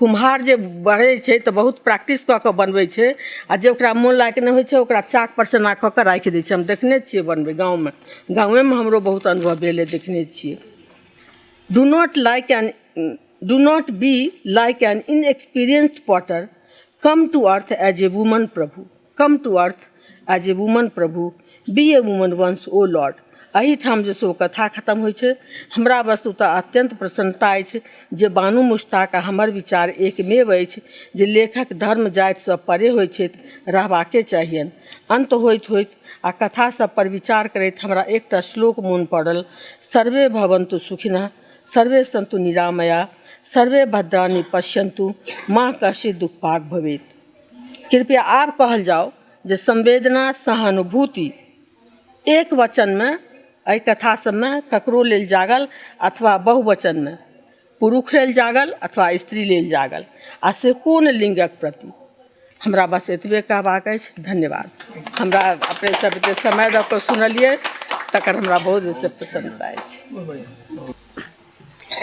कुम्हार जे बढ़ै छै तऽ बहुत प्रैक्टिस कऽ कऽ बनबै छै, आ जे ओकरा मोन लायक नहि होइ छै ओकरा चाकपर से एना कऽ कऽ राखि दै छै। हम देखने छियै बनबै गाँवमे, गाँवेमे हमरो बहुत अनुभव भेलै, देखने छियै। Do not like an do not be like an inexperienced potter, come to earth as a woman Prabhu, come to earth as a woman Prabhu, be a woman once O lord. एहिठाम जे छै ओ कथा खतम होइ छै। हमरा वस्तुतः अत्यन्त प्रसन्नता अछि जे बानू मुश्ताक आ हमर विचार एकमेव अछि जे लेखक धर्म जातिसँ परे होइ छथि, रहबाके चाहियनि। अन्त होइत होइत आ कथा सब पर विचार करैत हमरा एकटा श्लोक मोन पड़ल, सर्वे भवन्तु सुखिनः सर्वे सन्तु निरामया सर्वे भद्राणि पश्यन्तु माँ कश्चित् दुःखभाग भवेत्। कृपया आब कहल जाओ जे संवेदना सहानुभूति एक वचनमे एहि कथा सबमे ककरो लेल जागल अथवा बहुवचनमे पुरुष लेल जागल अथवा स्त्री लेल जागल, आ से कोन लिंगक प्रति? हमरा बस एतबे कहबाक अछि। धन्यवाद। हमरा अपने सब एते समय दऽ कऽ सुनलियै तकर हमरा बहुत प्रसन्नता अछि।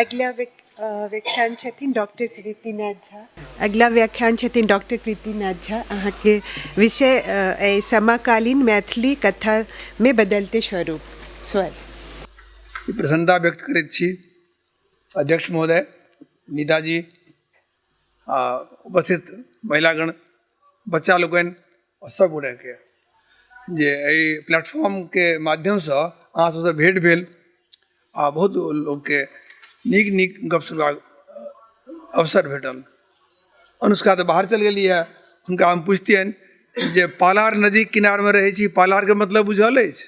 अगिला व्याख्यान छथिन डॉक्टर कीर्तिनाथ झा। अगिला व्याख्यान छथिन डॉक्टर कीर्तिनाथ झा। अहाँके विषय अइ समकालीन मैथिली कथामे बदलते स्वरूप। स्वर। प्रसन्नता व्यक्त करैत छी अध्यक्ष महोदय, नीताजी आ उपस्थित महिलागण, बच्चा लोकनि आओर सब गोटेके जे एहि प्लेटफॉर्मके माध्यमसँ अहाँ सबसँ भेँट भेल आ बहुत लोकके नीक नीक गप सुनबाक अवसर भेटल। अनुष्का तऽ बाहर चलि गेली हँ, हुनका हम पुछतियनि जे पालार नदीके किनारमे रहै छी, पालारके मतलब बुझल अछि?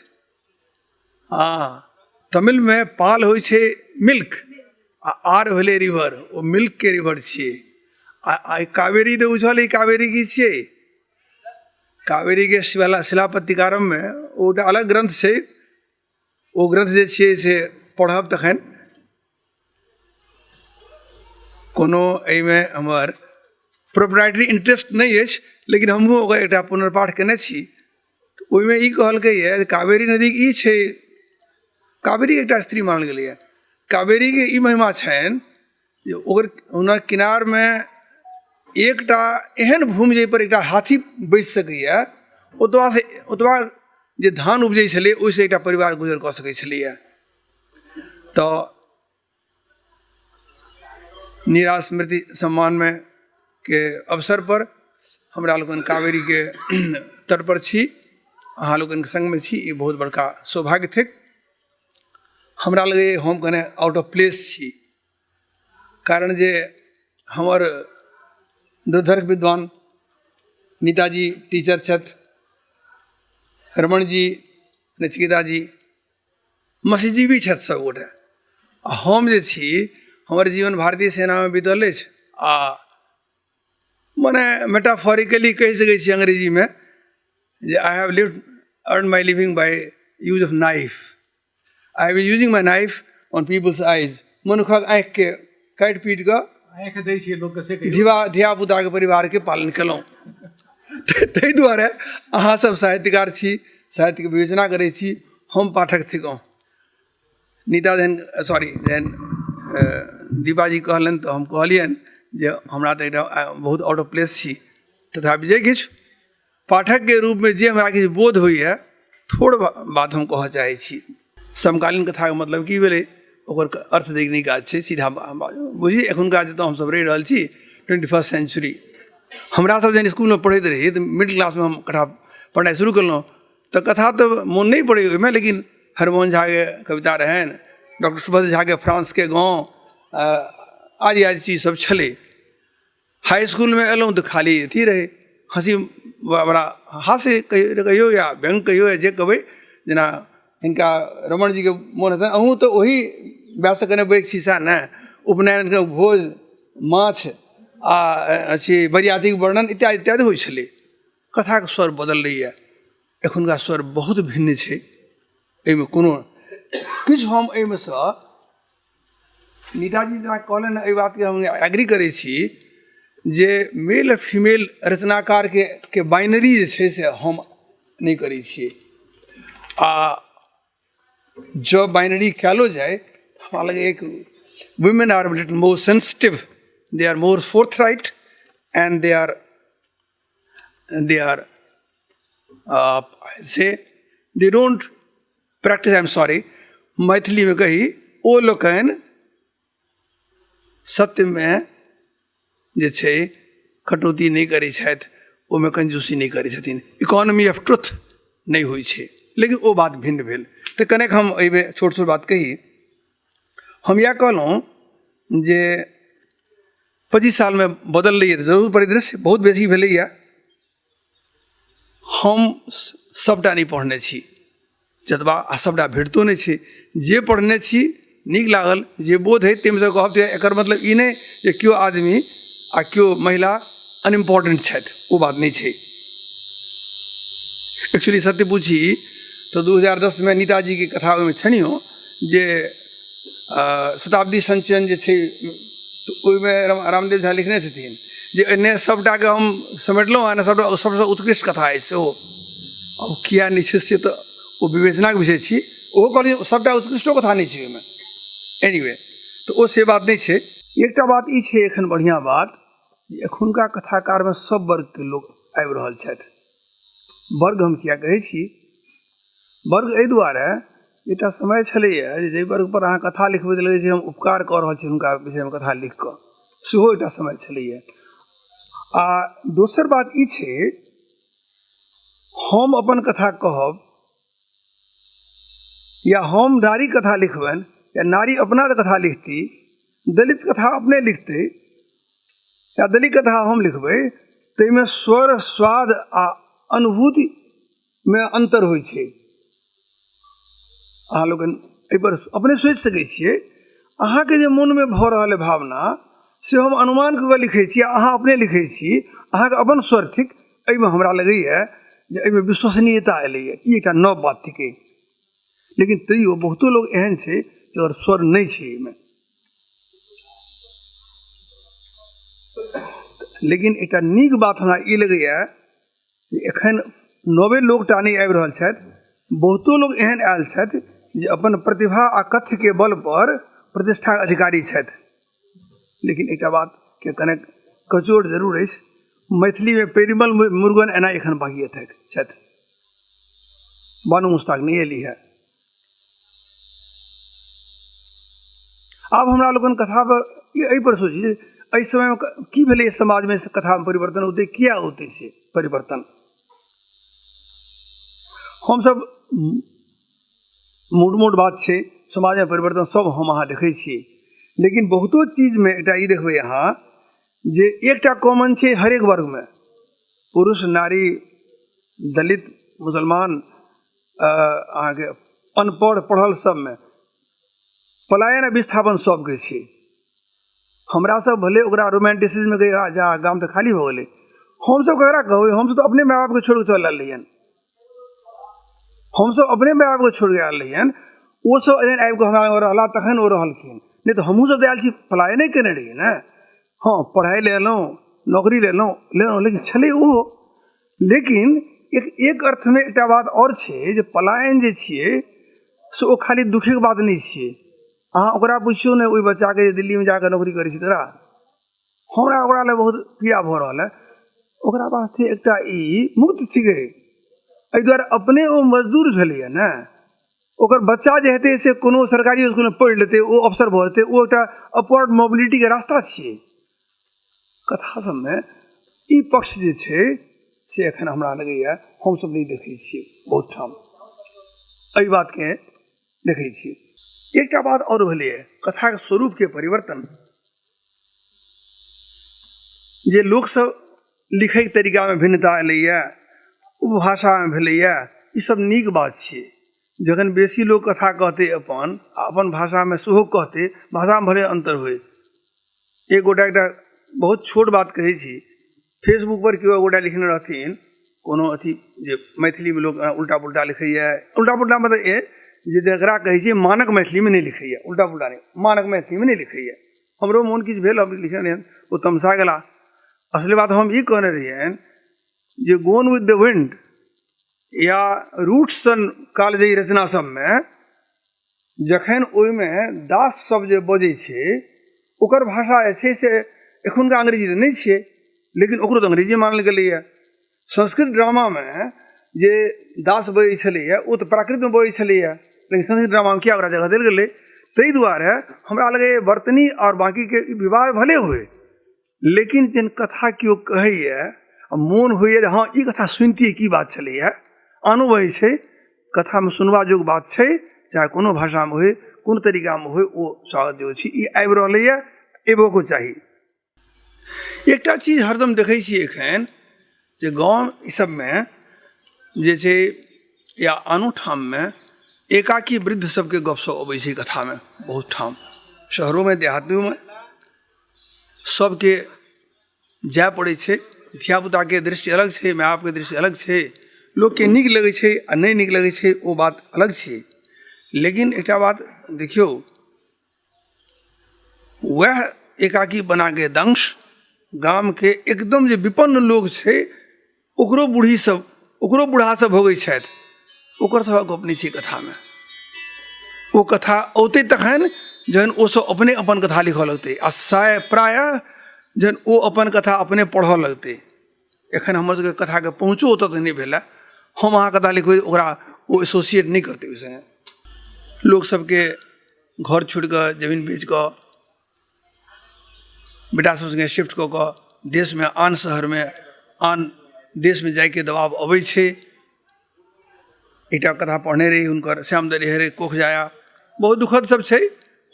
हँ, तमिलमे पाल होइ छै मिल्क आ आर भेलै रिवर, ओ मिल्कके रिवर छियै। आ कावेरी तऽ बुझल अइ कावेरी की छियै? कावेरीके शिला शिलापत्तिकारममे ओ एकटा अलग ग्रन्थ छै, ओ ग्रन्थ जे छियै से पढ़ब तखन कोनो एहिमे हमर प्रोपराइटरी इंट्रेस्ट नहि अछि, लेकिन हमहूँ ओकर एकटा पुनर्पाठ कयने छी। ओहिमे ई कहलकैए जे कावेरी नदीके ई छै, कावेरी एकटा स्त्री मानल गेलैए। कावेरीके ई महिमा छनि जे ओकर हुनक किनारमे एकटा एहन भूमि जाहिपर एकटा हाथी बैसि सकैए, ओतबासँ ओतबा जे धान उपजै छलै ओहिसँ एकटा परिवार गुजर कऽ सकै छलैए। तऽ नीरा स्मृति सम्मानमे के अवसर पर हमरा लोकनि कावेरीके तट पर छी, अहाँ लोकनिके सङ्गमे छी, ई बहुत बड़का सौभाग्य थिक। हमरा लगैए हम कने आउट ऑफ प्लेस छी, कारण जे हमर दुर्धर्ष विद्वान नीताजी टीचर छथि, रमणजी, नचिकेता जी मत्स्यजीवी छथि सभगोटे, आ हम जे छी हमर जीवन भारतीय सेनामे बीतल अछि आ मने मेटाफोरिकली कहि सकै छी अंग्रेजीमे जे I have lived earn my living by use of knife, I have using my knife on people's eyes. मनुखक आँखिके काटि पीट कऽ आँखि दै छियै लोकके से कहियौ। धियापुताके परिवारके पालन केलहुँ। ताहि दुआरे अहाँ सब साहित्यकार छी, साहित्यके विवेचना करै छी, हम पाठक थिकहुँ। नीता जहन सॉरी जहन दीपाजी कहलनि तऽ हम कहलियनि जे हमरा तऽ एकटा बहुत आउट ऑफ प्लेस छी, तथापि जे किछु पाठकके रूपमे जे हमरा किछु बोध होइए थोड़ बात हम कहऽ चाहै छी। समकालीन कथाके मतलब की भेलै, ओकर अर्थ दैके नहि काज छै, सीधा बुझी एखुनका जतऽ हमसब रहि रहल छी 21st century. हमरा सब जहन इसकुलमे पढ़ैत रहियै तऽ मिडिल क्लासमे हम कथा पढ़नाइ शुरू केलहुँ तऽ कथा तऽ मोन नहि पड़ैए ओहिमे, लेकिन हरिमोहन झाके कविता रहनि, डॉक्टर सुभद्र झाके फ्रांसके गाँव आदि आदि चीज सब छलै। हाई इसकुलमे एलहुँ तऽ खाली अथी रहै हँसी बड़ा हास्य कहियौ या व्यङ्ग कहियौ या जे कहबै, जेना हिनका रमण जीके मोन हेतनि अहूँ तऽ ओही वयससँ कने पैघ छी सएह ने, उपनयनके भोज माछ आ अथी बरियातीके वर्णन इत्यादि इत्यादि होइ छलै। कथाके स्वर बदललैए, एखुनका स्वर बहुत भिन्न छै, एहिमे कोनो किछु हम एहिमे सँ नीताजी जेना कहलनि, एहि बातके हम एग्री करै छी जे मेल आ फीमेल रचनाकारके के बाइनरी जे छै से हम नहि करै छियै। आ जँ बाइनरी कयलो जाय, हमरा लगैए एक women are little more sensitive, they are more forthright and they are Se they don't practice. I am sorry, मैथिलीमे कही, ओ लोकनि सत्यमे जे छै कटौती नहि करै छथि, ओहिमे कंजूसी नहि करै छथिन, इकोनॉमी ऑफ ट्रुथ नहि होइ छै। लेकिन ओ बात भिन्न भेल। तऽ कनेक हम एहिमे छोट छोट बात कही। हम इएह कहलहुँ जे 25 सालमे बदललैए तऽ जरूर परिदृश्य बहुत बेसी भेलैए। हम सभटा नहि पढ़ने छी जतबा, आ सभटा भेटितो नहि छै। जे पढ़ने छी नीक लागल, जे बोध हइ ताहिमे सँ कहब जे एकर मतलब ई नहि जे केओ आदमी आ केओ महिला अनइम्पोर्टेंट छथि, ओ बात नहि छै। एक्चुअली सत्य पूछी तऽ 2010मे नीताजीके कथा ओहिमे छनिहो जे शताब्दी संचयन जे छै, तऽ ओहिमे रामदेव झा लिखने छथिन जे एन्ने सभटाके हम समेटलहुँ हँ, सभटा सभसँ उत्कृष्ट कथा अछि सेहो। आब किया नहि छै से तऽ ओ विवेचनाके विषय छी। ओहो कहलियै सभटा उत्कृष्टो कथा नहि छै ओहिमे। एनीवे, तऽ ओ से बात नहि छै। एकटा बात ई छै एखन बढ़िआँ बात जे एखुनका कथाकारमे सभ वर्गके लोक आबि रहल छथि। वर्ग हम किया कहै छी? वर्ग एहि दुआरे, एकटा समय छलैए जे जाहि वर्गपर अहाँ कथा लिखबै तऽ लगै छै हम उपकार कऽ रहल छी हुनका विषयमे कथा लिखि कऽ, सेहो एकटा समय छलैए। आ दोसर बात ई छै, हम अपन कथा कहब या हम नारी कथा लिखबनि या नारी अपना कथा लिखती, दलित कथा अपने लिखतै या दलित कथा हम लिखबै, ताहिमे स्वर, स्वाद आ अनुभूतिमे अन्तर होइ छै। अहाँ लोकनि एहिपर अपने सोचि सकै छियै। अहाँके जे मोनमे भऽ रहल अइ भावना, से हम अनुमान कऽ कऽ लिखै छी आ अहाँ अपने लिखै छी, अहाँके अपन स्वर थिक। एहिमे हमरा लगैए जे एहिमे विश्वसनीयता एलैए, ई एकटा नव बात थिकै। लेकिन तैयो बहुतो लोक एहन छै जकर स्वर नहि छै एहिमे। लेकिन एकटा नीक बात हमरा ई लगैए जे एखन नवे लोकटा नहि आबि रहल छथि, बहुतो लोक एहन आयल छथि जे अपन प्रतिभा आ कथ्यके बलपर प्रतिष्ठाके अधिकारी छथि। लेकिन एकटा बातके कनेक कचोट जरूर अछि, मैथिलीमे पेरिमल मुर्गन एना एखन बाकी छथि, बानू मुश्ताक नहि एली है। आब हमरा लोकनि कथा पर एहिपर सोची जे एहि समयमे की भेलै समाजमे, कथामे परिवर्तन औतै, किया औतै से परिवर्तन। हमसब मोट मोट बात छै, समाजमे परिवर्तन सब हम अहाँ देखै छियै, लेकिन बहुतो चीजमे एकटा ई देखबै अहाँ जे एकटा कॉमन छै हरेक वर्गमे, पुरुष, नारी, दलित, मुसलमान, अहाँके अनपढ़ पढ़ल, सबमे पलायन आ विस्थापन सबके छै। हमरा सब भले ओकरा रोमांटिसिज्म कहिए, जा गाम तऽ खाली भऽ गेलै, हमसब ककरा कहबै? हमसब तऽ अपने माय बापके छोड़ि कऽ चलि आयल रहियनि, हमसब अपने माय बापके छोड़ि कऽ आयल रहियनि। ओसब एहन आबि कऽ हमरा लग रहला तखन ओ रहलखिन, नहि तऽ हमहूँ सब तऽ आयल छी, पलायने केने रहियै ने। हँ, पढ़ाइ लए एलहुँ, नौकरी लेलहुँ लेलहुँ, लेकिन छलै ओ। लेकिन एक एक अर्थमे एकटा बात आओर छै जे पलायन जे छियै से ओ खाली दुःखेके बात नहि छियै। अहाँ ओकरा पुछियौ ने, ओहि बच्चाके जे दिल्लीमे जाकऽ नौकरी करै छै, तकरा हमरा ओकरा लए बहुत पीड़ा भऽ रहल है। ओकरा वास्ते एकटा ई मुक्त थिकै, एहि दुआरे अपने ओ मजदूर भेलैए ने। ओकर बच्चा जे हेतै से कोनो सरकारी इसकुलमे पढ़ि लेतै, ओ अफसर भऽ जेतै, ओ एकटा अपवर्ड मोबिलिटीके रास्ता छियै। कथा सबमे ई पक्ष जे छै से एखन हमरा लगैए हमसब नहि देखै छियै, बहुत ठाम एहि बातके देखै छियै। एकटा बात आओर भेलैए, कथाके स्वरूपके परिवर्तन, जे लोकसब लिखैके तरीकामे भिन्नता एलैए, उपभाषामे भेलैए, ई सब नीक बात छियै। जखन बेसी लोक कथा कहतै अपन आ अपन भाषामे सेहो कहतै, भाषामे भले अन्तर होइ। एक गोटा एकटा बहुत छोट बात कहै छी, फेसबुकपर केओ गोटा लिखने रहथिन कोनो अथी जे मैथिलीमे लोक उल्टा पुल्टा लिखैए, उल्टा पुल्टा मतलब ए जे जकरा कहै छै मानक मैथिलीमे नहि लिखैए, उल्टा पुल्टा नहि, मानक मैथिलीमे नहि लिखैए। हमरो मोन किछु भेल, हम लिखने रहियनि, ओ तमसा गेला। असली बात हम ई कहने रहियनि जे गोन विथ the wind या रूट सन कालजयी रचना सबमे जखन ओहिमे दास सब जे बजै छै ओकर भाषा जे छै से एखुनका अंग्रेजी तऽ नहि छियै, लेकिन ओकरो तऽ अंग्रेजी मानल गेलैए। संस्कृत ड्रामामे जे दास बजै छलैए ओ तऽ प्राकृतमे बजै छलैए, लेकिन संस्कृत ड्रामामे किया ओकरा जगह देल गेलै? ताहि दुआरे हमरा लगैए वर्तनी आओर बाँकीके विवाद भले होइ, लेकिन जहन कथा केओ कहैए आ मोन होइए जे हँ ई कथा सुनितियै की बात छलैए, आनो बजै छै, कथामे सुनबा जोग बात छै, चाहे कोनो भाषामे होइ, कोनो तरीकामे होइ, ओ स्वागत योग्य छै। ई आबि रहलैए, अयबोके चाही। एकटा चीज हरदम देखै छियै एखन जे गाँव ई सबमे जे छै या आनो ठाममे एकाकी वृद्ध सबके गपशप अबै छै कथामे, बहुत ठाम शहरोमे देहातोमे सबके जाय पड़ै छै। धियापुताके दृष्टि अलग छै, माय बापके दृष्टि अलग छै, लोकके नीक लगै छै आ नहि नीक लगै छै ओ बात अलग छै। लेकिन एकटा बात देखियौ, वएह एकाकी बनाके दंश गामके एकदम जे विपन्न लोक छै ओकरो बूढ़ी सब, ओकरो बूढ़ा सब भोगै छथि, ओकर सबक गप नहि छै कथामे। ओ कथा औतै तखन जहन ओ सब अपने अपन कथा लिखऽ लगतै, आ साय प्रायः जहन ओ अपन कथा अपने पढ़ऽ लगतै। एखन हमर सबके कथाके पहुँचो ओतऽ तक नहि भेलए। हम अहाँ कथा लिखबै ओकरा ओ एसोसिएट नहि करतै ओहि सङ्गे। लोक सबके घर छोड़ि कऽ जमीन बेच कऽ बेटा सब सङ्गे शिफ्ट कऽ कऽ देशमे आन शहरमे आन देशमे जाइके दबाव अबै छै। एकटा कथा पढ़ने रही हुनकर, श्याम दरी हरे कोख जाया, बहुत दुखद सब छै,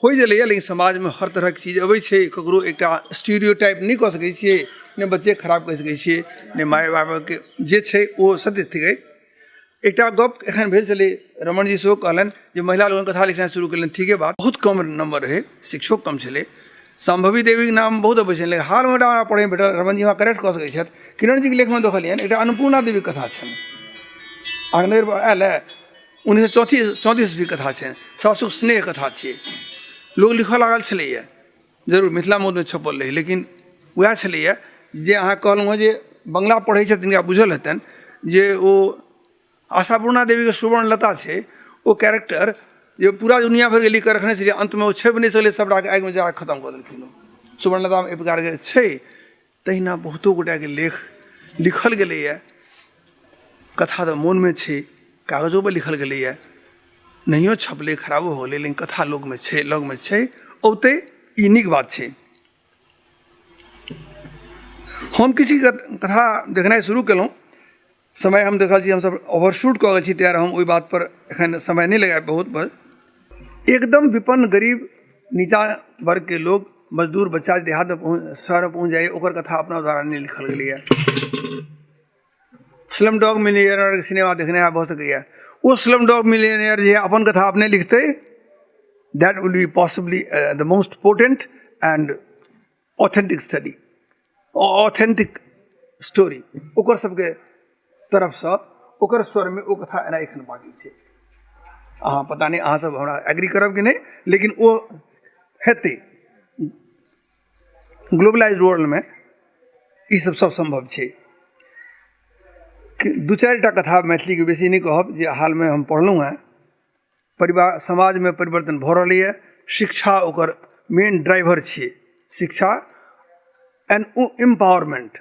होइ छलैए। लेकिन समाजमे हर तरहके चीज अबै छै, ककरो एकटा स्टीरियो टाइप नहि कऽ सकै छियै, नहि बच्चे खराब कहि सकै छियै, नहि माय बापके जे छै ओ सत्य थिकै। एकटा गप एखन भेल छलै, रमणजी सेहो कहलनि जे महिला लोकनि कथा लिखनाइ शुरू केलनि, ठीके बात, बहुत कम नम्बर रहै, शिक्षो कम छलै। सम्भवी देवीके नाम बहुत अबै छलै, हालमे एकटा हमरा पढ़ैमे भेटल, रमणजी हमरा करेक्ट कऽ सकै छथि, किरणजीके लेखमे देखलियनि एकटा अन्नपूर्णा देवीके कथा छनि, अहाँके नजरि आयल हए? 1934 ईस्वीके कथा छनि, सासुक स्नेह कथा छियै। लोक लिखऽ लागल छलैए जरूर, मिथिला मोदमे छपल रहै, लेकिन वएह छलैए जे अहाँ कहलहुँ हँ जे बंगला पढ़ै छथि तिनका बुझल हेतनि जे ओ आशापूर्णा देवीके सुवर्णलता छै, ओ कैरेक्टर जे पूरा दुनिया भरिके लिखिकऽ रखने छलै, अन्तमे ओ छपि नहि सकलै, सबटाके आगिमे जरा कऽ खतम कऽ देलखिन। ओ सुवर्णलतामे एहि प्रकारके छै। तहिना बहुतो गोटाके लेख लिखल गेलैए, कथा तऽ मोनमे छै, कागजोपर लिखल गेलैए, नहियो छपलै, खराबो हो गेलै, लेकिन कथा लोकमे छै, लगमे छै, औतै, ई नीक बात छै। हम किछु कथा देखनाइ शुरू केलहुँ, समय हम देखल छी हमसब ओवरशूट कऽ गेल छी, तैं हम ओहि बातपर एखन समय नहि लगायब बहुत। बस एकदम विपन्न गरीब नीचाँ वर्गके लोक, मजदूर बच्चा देहातमे पहुँच शहरमे पहुँच जाइए, ओकर कथा अपना द्वारा नहि लिखल गेलैए। स्लम डॉग मिलियनर सिनेमा देखने भऽ सकैए, ओ स्लम डॉग मिलियनर जे अपन कथा अपने लिखतै, that will be possibly the most potent and authentic study, authentic story. ओकर सबके तरफसँ ओकर स्वरमे ओ कथा एना एखन बाँकी छै। अहाँ पता नहि अहाँ सब हमरा एग्री करब कि नहि, लेकिन ओ हेतै। ग्लोबलाइज वर्ल्डमे ई सब सब सम्भव छै। दू चारिटा कथा मैथिलीके, बेसी नहि कहब, जे हालमे हम पढ़लहुँ हेँ। परिवार समाजमे परिवर्तन भऽ रहलैए, शिक्षा ओकर मेन ड्राइवर छियै, शिक्षा एंड एम्पावरमेंट।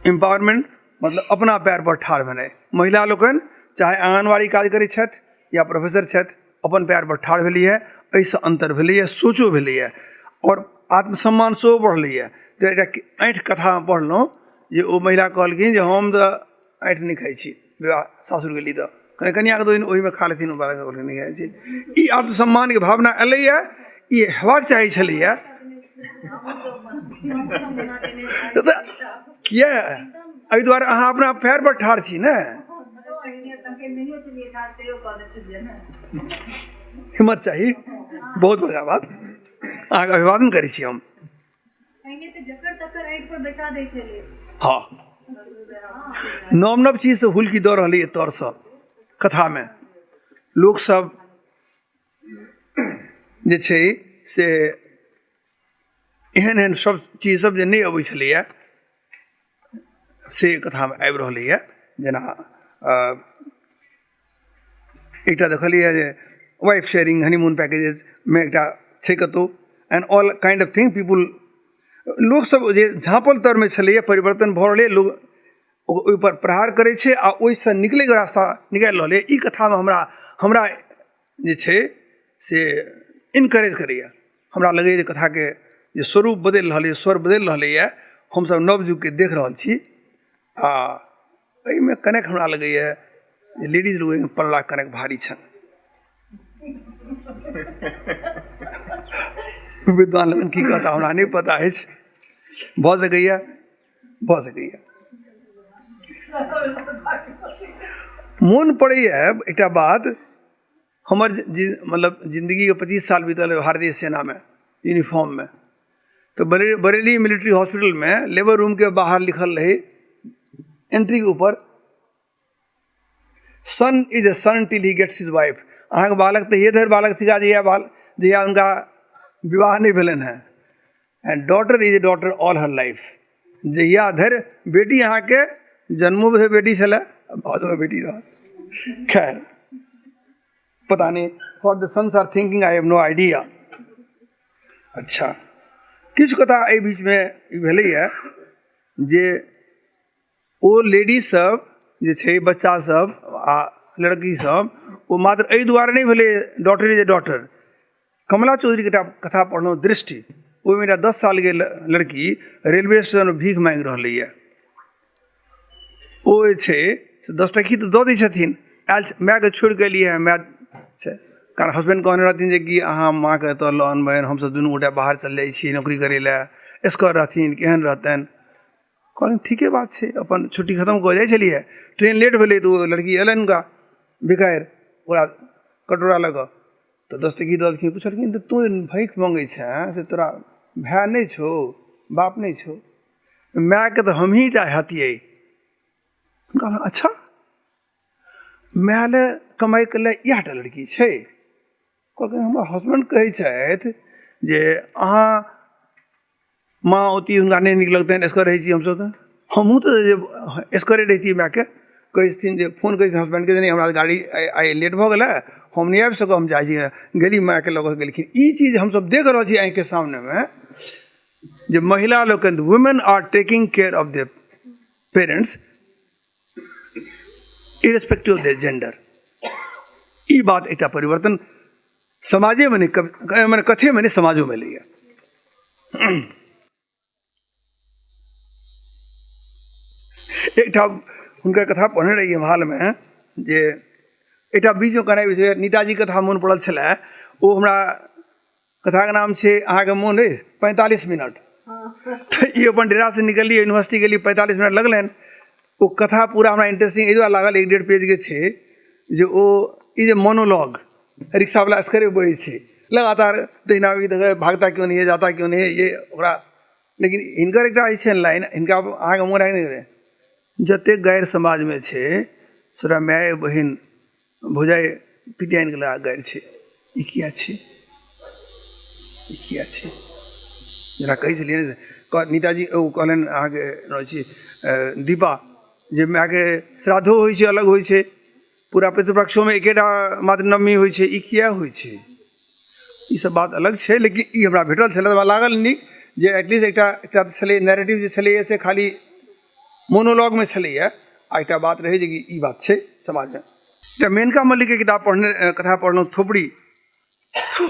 एम्पावरमेंट मतलब अपना पएरपर ठाढ़ भेनाइ। महिला लोकनि चाहे आङ्गनबाड़ी काज करै छथि या प्रोफेसर छथि, अपन पएरपर ठाढ़ भेलैए, एहिसँ अन्तर भेलैए, सोचो भेलैए आओर आत्मसम्मान सेहो बढ़लैए। तऽ एकटा ऐँठ कथामे पढ़लहुँ जे ओ महिला कहलखिन जे हम तऽ ऐँठ नहि खाइ छी, विवाह सासुर गेली तऽ कनि कनिआँके दऽ दियौन, ओहिमे खा लेथिन, नहि खाइ छी। ई आत्मसम्मानके भावना एलैए, ई हेबाक चाही छलैए। किया? एहि दुआरे अहाँ अपना पैर पर ठाढ़ छी ने, हिम्मत चाही। बहुत बढ़िआँ बात, अहाँके अभिवादन करै छी हम। हँ, नव नव चीजसँ हुलकी दऽ रहलैए तरसँ। कथामे। लोकसभ जे छै से एहन एहन सब चीज सब जे नहि अबै छलैया से कथामे आबि रहलैया। जेना एकटा देखलियै जे वाइफ शेयरिंग हनीमून पैकेजेसमे एकटा छै कतहु and all kind of thing people, लोकसभ जे झाँपल तरमे छलैया परिवर्तन भऽ रहलैए, लोक ओहिपर प्रहार करै छै आ ओहिसँ निकलैके रास्ता निकालि रहलैए। ई कथामे हमरा हमरा जे छै से इनकरेज करैए, हमरा लगैए जे कथाके जे स्वरूप बदलि रहलैए, स्वर बदलि रहलैए, हमसभ नव युगके देख रहल छी। आ एहिमे कनेक हमरा लगैए जे लेडीज लोकनिके पल्ला कनेक भारी छनि। विद्वान लोकनि की कहता हमरा नहि पता अछि, भऽ सकैए भऽ सकैए। मोन पड़ैए एकटा बात, हमर जे मतलब जिन्दगीके 25 साल बीतल भारतीय सेनामे यूनिफॉर्ममे, तऽ बरेली मिलिट्री हॉस्पिटलमे लेबर रूमके बाहर लिखल रहै एंट्रीके ऊपर, son is a son till he gets his wife. अहाँके बालक तहिये धरि बालक थिका जहिया बाल जहिया हुनका विवाह नहि भेलनि हेँ, and daughter is a daughter all her life. जहिया धरि बेटी अहाँके जन्मो भेल बेटी छलै, बादोमे बेटी रहत। खैर पता नहि, for the sons are thinking I have no idea. अच्छा, किछु कथा एहि बीचमे ई भेलैए जे ओ लेडीज सब जे छै, बच्चा सब आ लड़की सब, ओ मात्र एहि दुआरे नहि भेलै daughter is a daughter. Kamla चौधरीके एकटा कथा पढ़लहुँ दृष्टि, ओहिमे एकटा 10 सालके लड़की रेलवे स्टेशनमे भीख माँगि रहलैए। ओ जे छै से 10 टकी तऽ दऽ दै छथिन, आयल मायके छोड़ि कऽ एलियै हँ, माय छै कारण हसबैंड कहने रहथिन जे कि अहाँ माँके एतऽ लऽ अनबनि, हमसभ दुनू गोटा बाहर चलि जाइ छी नौकरी करै लए, एसगर रहथिन केहन रहतनि। कहलनि ठीके बात छै, अपन छुट्टी खतम कऽ जाइ छलियै, ट्रेन लेट भेलै तऽ ओ लड़की एलनि हुनका भिखारि ओकरा कटोरा लऽ कऽ, तऽ 10 टकी दऽ देलखिन। पुछलखिन तऽ तू भीख मङ्गै छेँ से तोरा भाय नहि छौ, बाप नहि छौ? मायके तऽ हमहीँ टा हतियै। कहलहुँ अच्छा, माय लए कमाइके लए इएह टा लड़की छै? कहलकै हमर हसबैंड कहै छथि जे अहाँ माँ औती हुनका नहि नीक लगतनि, एसगर रहै छी हमसभ, तऽ हमहूँ तऽ जे एसगरे रहितियै मायके। कहै छथिन जे फोन करै छथिन हसबैंडके जे नहि हमरा गाड़ी आइ लेट भऽ गेलै, हम नहि आबि सकब, हम जाइ छी। गेली मायके लऽ कऽ गेलखिन। ई चीज हमसभ देख रहल छी आँखिके सामनेमे जे महिला लोकनि, women are taking care of their parents irrespective of their gender. ई बात एकटा परिवर्तन समाजेमे नहि, मने कथेमे नहि, समाजोमे एलैए। एकटा हुनकर कथा पढ़ने रहियै हम हालमे, जे एकटा बीचमे कहने छै नीताजी कथा मोन पड़ल छलै, ओ हमरा कथाके नाम छै अहाँके मोन अइ 45 मिनट। तऽ ई अपन डेरासँ निकललियै यूनिवर्सिटी गेलियै, 45 मिनट लगलनि। ओ कथा पूरा हमरा इंटरेस्टिंग एहि दुआरे लागल, 1-1.5 पेजके छै जे ओ ई जे मोनोलॉग रिक्शावला असगरे बजै छै लगातार, दहिना भी भागता क्यों नहीं है, जाता क्यों नहीं है, ये ओकरा। लेकिन हिनकर एकटा जे छै लाइन, हिनका अहाँके मोन राखि नहि, जतेक गारि समाजमे छै सभटा माय बहिन भौजाइ पितियाइनके लगा गारि छै। ई किया छै, ई किया छै? जेना कहै छलियै ने नीताजी, ओ कहलनि अहाँके रहै छी दीपा, जे मायके श्राद्धो होइ छै अलग होइ छै, पूरा पितृपक्षोमे एकेटा मात्र नवमी होइ छै, ई किया होइ छै? ई सब बात अलग छै, लेकिन ई हमरा भेटल छलै तऽ हमरा लागल नीक जे एटलीस्ट एकटा एकटा छलै नैरेटिव जे छलैए से खाली मोनोलॉगमे छलैए, आ एकटा बात रहै जे कि ई बात छै समाजमे। एकटा मेनका मल्लिकके किताब पढ़ने कथा पढ़लहुँ थोपड़ी,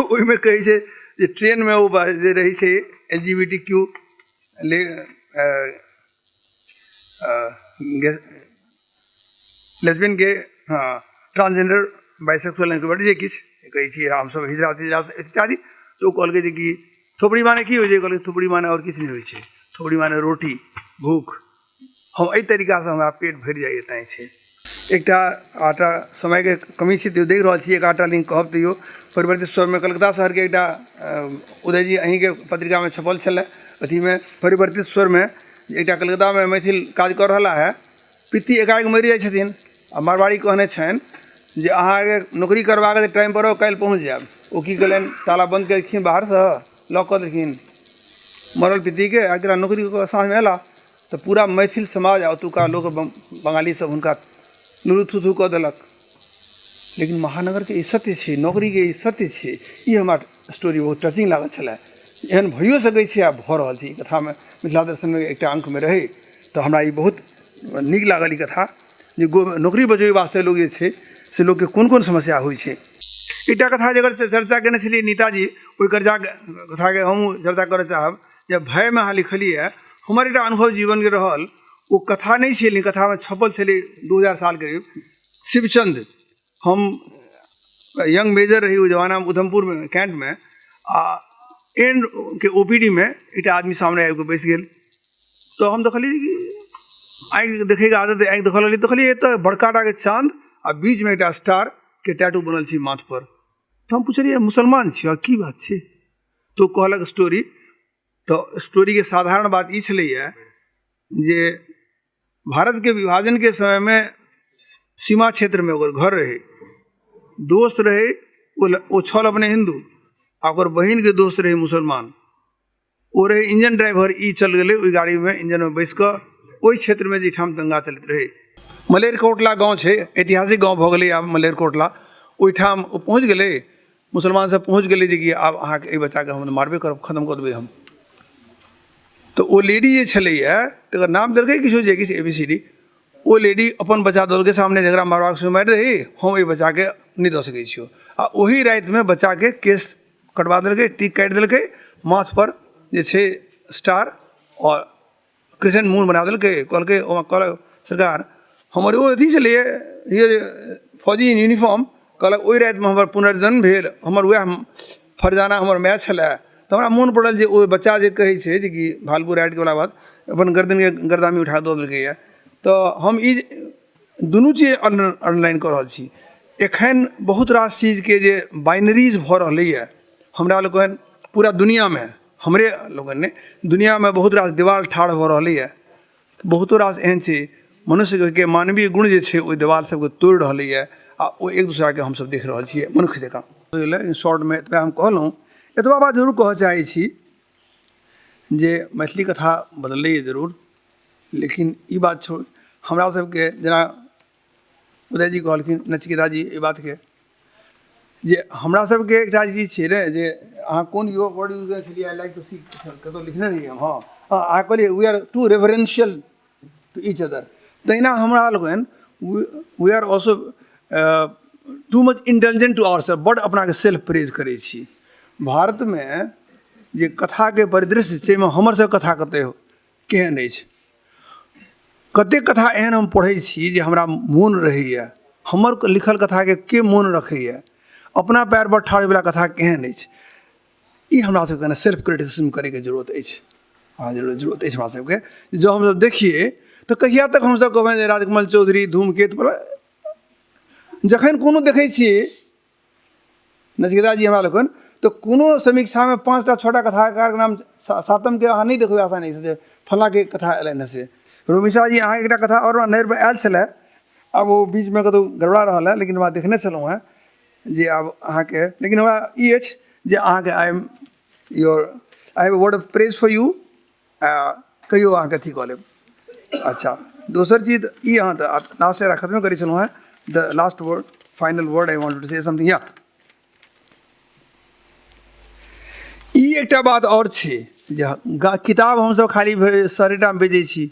ओहिमे कहै छै जे ट्रेनमे ओ जे रहै छै L G B T Q ले लेस्बियन गे, हँ, ट्रांसजेंडर बाइसेक्सुअल जे किछु कहै छियै हमसभ हिजरा तिजरा इत्यादि। तऽ ओ कहलकै जे कि थोपड़ी माने की होइ छै? कहलकै थोपड़ी माने आओर किछु नहि होइ छै, थोपड़ी माने रोटी, भूख। हम एहि तरीकासँ हमरा पेट भरि जाइए तैँ छै। एकटा आटा समयके कमी छै तैयो देख रहल छी, एक आटा लिंक कहब तैयो परिवर्तित स्वरमे कलकत्ता शहरके एकटा उदयजी अहीँके पत्रिकामे छपल छलै अथीमे परिवर्तित स्वरमे, एकटा कलकत्तामे मैथिल काज कऽ रहला है, पित्ती एकाएक मरि जाइ छथिन आ मारवाड़ी कहने छनि जे अहाँके नौकरी करबाक टाइमपर आउ, काल्हि पहुँच जायब। ओ की केलनि, ताला बन्द केलखिन, बाहरसँ लॉक कऽ देलखिन मरल पित्तीके, आ गेला नौकरी कऽ कऽ। साँझमे अयला तऽ पूरा मैथिल समाज आ ओतुका लोक बंगाली सब हुनका लुलु थू थू कऽ देलक। लेकिन महानगरके ई सत्य छै, नौकरीके ई सत्य छै। ई हमरा स्टोरी बहुत टचिंग लागल छलै। एहन भइयो सकै छै आ भऽ रहल छै। ई कथामे मिथिला दर्शनमे एकटा अङ्कमे रहै, तऽ हमरा ई बहुत नीक लागल ई कथा, जे नौकरी बचबै वास्ते लोक जे छै से लोकके कोन कोन समस्या होइ छै। एकटा कथा जकर चर्चा केने छलियै नीताजी, ओहि कर्जाके कथाके हमहूँ चर्चा करऽ चाहब जे भयमे अहाँ लिखलियै। हमर एकटा अनुभव जीवनके रहल, ओ कथा नहि छै लेकिन कथामे छपल छलै 2000 साल करीब। शिवचंद, हम यंग मेजर रही ओहि जमानामे उधमपुरमे कैंटमे, आ एन के ओ पी डी मे एकटा आदमी सामने आबि कऽ बैसि गेल। तऽ हम देखलियै कि आँखि देखैके आदत, आँखि देखऽ लगलियै, देखलियै एतऽ बड़का टाके चाँद आ बीचमे एकटा स्टारके टैटू बनल छै माथपर। तऽ हम पुछलियै, मुसलमान छियै की बात छै? तऽ ओ कहलक स्टोरी। तऽ स्टोरीके साधारण बात ई छलैए जे भारतके विभाजनके समयमे सीमा क्षेत्रमे ओकर घर रहै, दोस्त रहै, ओ छल अपने हिन्दू आ ओकर बहिनके दोस्त रहै मुसलमान। ओ रहै इंजन ड्राइवर, ई चलि गेलै ओहि गाड़ीमे इंजनमे बैस कऽ ओहि क्षेत्रमे जाहिठाम दंगा चलैत रहै। मलेरकोटला गाँव छै, ऐतिहासिक गाँव भऽ गेलै आब मलेरकोटला। ओहिठाम ओ पहुँच गेलै, मुसलमान सब पहुँच गेलै जेकि आब अहाँके एहि बच्चाके हम मारबे करब, खतम कऽ देबै हम। तऽ ओ लेडी जे छलैए, तकर नाम देलकै किछो जे किछु ए बी सी डी, ओ लेडी अपन बच्चा दऽ देलकै सामने, जकरा मारबाक से मारि दही, हम एहि बच्चाके नहि दऽ सकै छियौ। आ ओही रातिमे बच्चाके केश कटवा देलकै, टीक काटि देलकै, माथपर जे छै स्टार आओर क्रिसेंट मून बना देलकै। कहलकै, ओ कहलक, सरकार हमर ओ अथी छलैए ये फौजी यूनिफॉर्म। कहलक, ओहि रातिमे हमर पुनर्जन्म भेल, हमर वएह फरजाना हमर माय छलै। तऽ हमरा मोन पड़ल जे ओ बच्चा जे कहै छै जे कि भालपुर राइटके बाद अपन गर्दनके गर्दामी उठा दऽ देलकैए। तऽ हम ई दुनू चीज अंडरलाइन कऽ रहल छी। एखन बहुत रास चीजके जे बाइनरीज भऽ रहलैए, हमरा लोकनि पूरा दुनिआँमे, हमरे लोकनि नहि, दुनिआँमे बहुत रास देवाल ठाढ़ भऽ रहलैए। बहुतो रास एहन छै, मनुष्यके मानवीय गुण जे छै ओहि देवाल सबके तोड़ि रहलैए आ ओ एक दोसराके हमसब देख रहल छियै मनुष्य जकाँ। शॉर्टमे एतबा हम कहलहुँ। एतबा बात जरूर कहऽ चाहै छी जे मैथिली कथा बदललैए जरूर, लेकिन ई बात छोड़ हमरा सबके जेना उदय जी कहलखिन, नचिकेता जी, एहि बातके जे हमरा सबके एकटा चीज छै ने जे अहाँ कोन वर्ड यूज करै छलियै, I like to सी, कतहु लिखने रहियै हम। हँ, अहाँ कहलियै we are too reverential to each other. तहिना हमरा लोकनि we are also too much intelligent to our self, बड्ड अपनाके सेल्फ प्रेज करै छी। भारतमे जे कथाके परिदृश्य छै, ओहिमे हमर सबके कथा कते केहन अछि? कतेक कथा एहन हम पढ़ै छी जे हमरा मोन रहैए, हमर लिखल कथाके के मोन रखैए? अपना पएरपर ठाढ़ होइवला कथा केहन अछि? ई हमरा सबके कने सेल्फ क्रिटिसिज्म करैके जरूरत अछि। हँ, जरूरत अछि हमरा सबके। जँ हमसब देखियै तऽ कहिया तक हमसब कहबै जे राजकमल चौधरी धूमकेतु? जखन कोनो देखै छियै नचिकेता जी, हमरा लोकनि तऽ कोनो समीक्षामे 5टा 6टा कथाकारके नाम, सातमके अहाँ नहि देखबै आसानीसँ जे फल्लाँके कथा एलनि हँ। से रोमिशा जी, अहाँके एकटा कथा आओर नजरिपर आयल छलै, आब ओ बीचमे कतहु गड़बड़ा रहल हँ, लेकिन हमरा देखने छलहुँ हेँ जे आब अहाँके, लेकिन हमरा ई अछि जे अहाँके I am your I have word of praise for you. कहियो अहाँके अथी कऽ लेब। अच्छा, दोसर चीज ई, अहाँ तऽ लास्ट एकरा खत्मे करै छलहुँ हेँ। The last word, final word, I want to say something. या ई एकटा बात आओर छै जे किताब हमसब खाली शहरेटामे बेचै छी।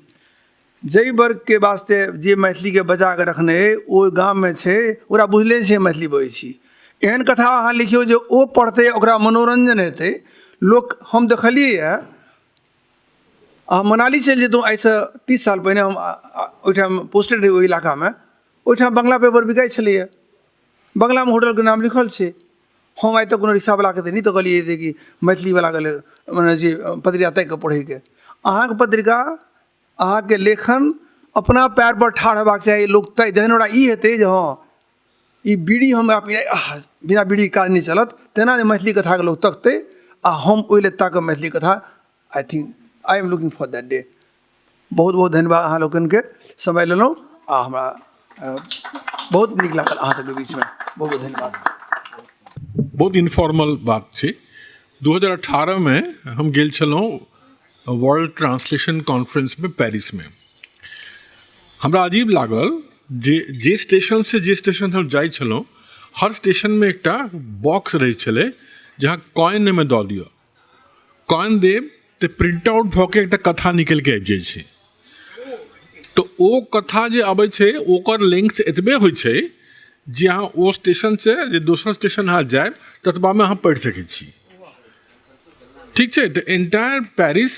जाहि वर्गके वास्ते जे मैथिलीके बचाकऽ रखने अइ, ओ गाममे छै, ओकरा बुझले छै मैथिली बजै छी। एहन कथा अहाँ लिखियौ जे ओ पढ़तै, ओकरा मनोरञ्जन हेतै। लोक हम देखलियैए, अहाँ मनाली चलि जैतहुँ, आइसँ 30 साल पहिने हम ओहिठाम पोस्टेड रही ओहि इलाकामे, ओहिठाम बंगला पेपर बिकाइ छलैए, बंगलामे होटलके नाम लिखल छै। हम आइ तक कोनो रिक्शावलाके तऽ नहि देखलियै जे कि मैथिलीवलाके मने जे पत्रिका ताकि कऽ पढ़ैके। अहाँके पत्रिका, अहाँके लेखन अपना पएरपर ठाढ़ हेबाक चाही। लोक तऽ जहन ओकरा ई हेतै जे हँ, ई बीड़ी हमरा बिना बीड़ीके काज नहि चलत, तेना जे मैथिली कथाके लोक तकतै आ हम ओहि लए ताकब मैथिली कथा। I think I am looking for that day. बहुत बहुत धन्यवाद अहाँ लोकनिके, समय लेलहुँ आ हमरा बहुत नीक लागल अहाँ सबके बीचमे। बहुत बहुत धन्यवाद। बहुत इनफॉर्मल बात छै। 2018मे हम गेल छलहुँ वर्ल्ड ट्रांसलेशन कॉन्फ्रेंसमे पेरिसमे। हमरा अजीब लागल जे जे स्टेशनसँ जे स्टेशन हम जाइ छलहुँ, हर स्टेशनमे एकटा बॉक्स रहै छलै जहाँ कॉइन ओहिमे दऽ दिअ। कॉइन देब तऽ प्रिंट आउट भऽ के एकटा कथा निकलि के आबि जाइ छै। तऽ ओ कथा जे अबै छै ओकर लेंथ एतबे होइ छै जे अहाँ ओ स्टेशनसँ जे दोसर स्टेशन अहाँ जायब ततबामे अहाँ पढ़ि सकै छी। ठीक छै। तऽ एन्टायर पेरिस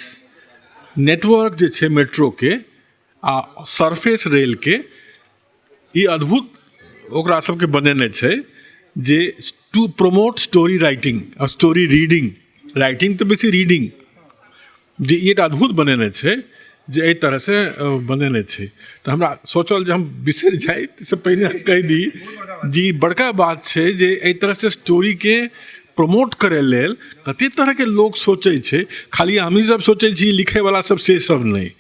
नेटवर्क जे छै मेट्रोके आ सरफेस रेलके, ई अद्भुत ओकरा सबके बनेने छै जे टू प्रमोट स्टोरी राइटिंग आ स्टोरी रीडिंग, राइटिंग तऽ बेसी रीडिंग, जे ई एकटा अद्भुत बनेने छै जे एहि तरहसँ बनेने छै। तऽ हमरा सोचल जे हम बिसरि जाइ से पहिने कहि दी जे ई बड़का बात छै जे एहि तरहसँ स्टोरीके प्रमोट करै लेल कते तरहके लोक सोचै छै। खाली हमही सब सोचै छी लिखैवला सब से सब नहि,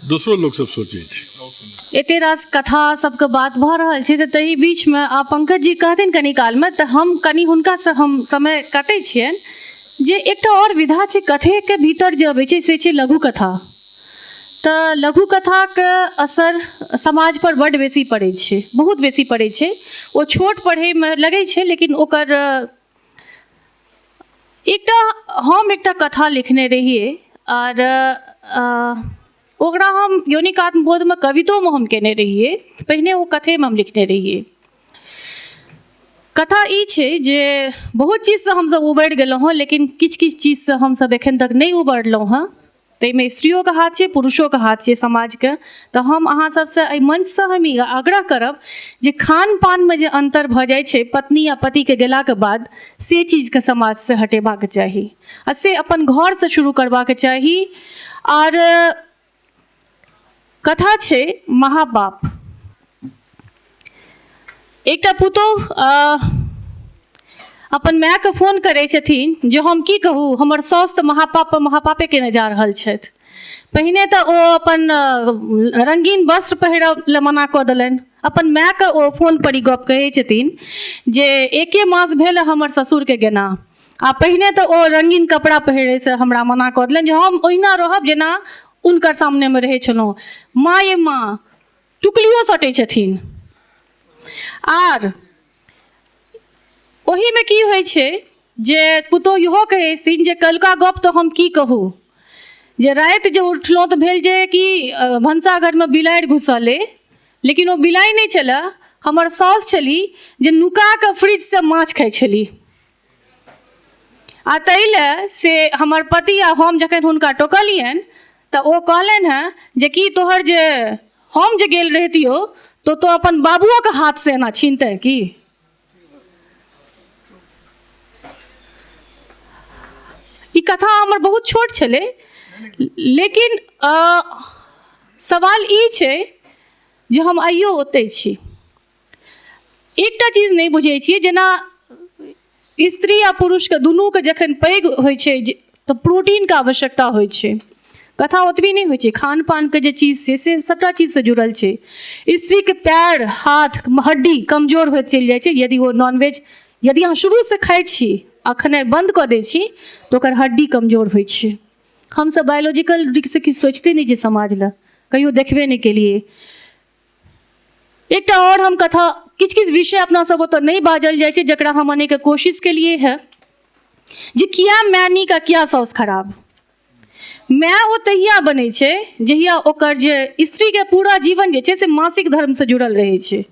दोसरो लोक सब सोचै छै। एते रास कथा सबके बात भऽ रहल छै, तऽ ताहि बीचमे आ पंकज जी कहथिन कनी कालमे, तऽ हम कनि हुनकासँ हम समय काटै छियनि जे एकटा आओर विधा छै कथेके भीतर जे अबै छै से छै लघु कथा। तऽ लघु कथाके असर समाजपर बड्ड बेसी पड़ै छै, बहुत बेसी पड़ै छै। ओ छोट पढ़ैमे लगै छै, लेकिन ओकर एकटा हम एकटा कथा लिखने रहियै आओर ओकरा हम यौनिक आत्मबोधमे कवितोमे हम केने रहियै। पहिने ओ कथेमे हम लिखने रहियै। कथा ई छै जे बहुत चीजसँ हमसब उबरि गेलहुँ हँ, लेकिन किछु किछु चीजसँ हमसब एखन तक नहि उबरलहुँ हँ। ताहिमे स्त्रियोके हाथ छै, पुरुषोके हाथ छै समाजके। तऽ हम अहाँ सबसँ एहि मञ्चसँ हम ई आग्रह करब जे खान पानमे जे अन्तर भऽ जाइ छै पत्नी आ पतिके गेलाके बाद, से चीजके समाजसँ हटेबाक चाही आ से अपन घरसँ शुरू करबाक चाही। आर कथा छै महापाप। एकटा पुतोहु अपन मायके फोन करै छथिन जे हम की कहू, हमर साउस तऽ महापाप पर महापापे केने जा रहल छथि। पहिने तऽ ओ अपन रङ्गीन वस्त्र पहिरऽ लए मना कऽ देलनि। अपन मायके ओ फोन पर ई गप कहै छथिन जे एके मास भेल हमर ससुरके गेना आ पहिने तऽ ओ रङ्गीन कपड़ा पहिरैसँ हमरा मना कऽ देलनि जे हम ओहिना रहब जेना हुनकर सामनेमे रहै छलहुँ। माँ ये माँ, टुकलियो सटै छथिन। आर ओहीमे की होइ छै जे पुतोहु इहो कहै छथिन जे कल्हुका गप तऽ हम की कहू, जे राति जे उठलहुँ तऽ भेल जे कि भनसाघरमे बिलाड़ि घुसल अइ, लेकिन ओ बिलाड़ि नहि छलए, हमर साउस छली जे नुका कऽ फ्रिजसँ माछ खाइ छली। आ ताहि लए से हमर पति आ हम जखन हुनका टोकलियनि तऽ ओ कहलनि हेँ जे की तोहर जे हम जे गेल रहितियौ तऽ तोँ अपन बाबुओके हाथसँ एना छीनतै की? ई कथा हमर बहुत छोट छलै, लेकिन सवाल ई छै जे हम आइयो ओतहि छी। एकटा चीज नहि बुझै छियै, जेना स्त्री आ पुरुषके दुनूके जखन पैघ होइ छै तऽ प्रोटीनके आवश्यकता होइ छै। कथा ओतबी नहि होइ छै, खान पानके जे चीज छै से सभटा चीजसँ जुड़ल छै। स्त्रीके पैर हाथ हड्डी कमजोर होइत चलि जाइ छै यदि ओ नॉनवेज यदि अहाँ शुरूसँ खाइ छी आ खेनाइ बन्द कऽ दै छी तऽ ओकर हड्डी कमजोर होइ छै। हमसभ बायोलॉजिकल से किछु सोचिते नहि छियै, समाज लए कहियो देखबे नहि केलियै। एकटा आओर हम कथा, किछु किछु विषय अपना सब ओतऽ नहि बाजल जाइ छै जकरा हम अनैके कोशिश केलियै हँ जे किया माय नीक आ किया साउस खराब। माय ओ तहिया बनै छै जहिया ओकर जे स्त्रीके पूरा जीवन जे छै से मासिक धर्मसँ जुड़ल रहै छै।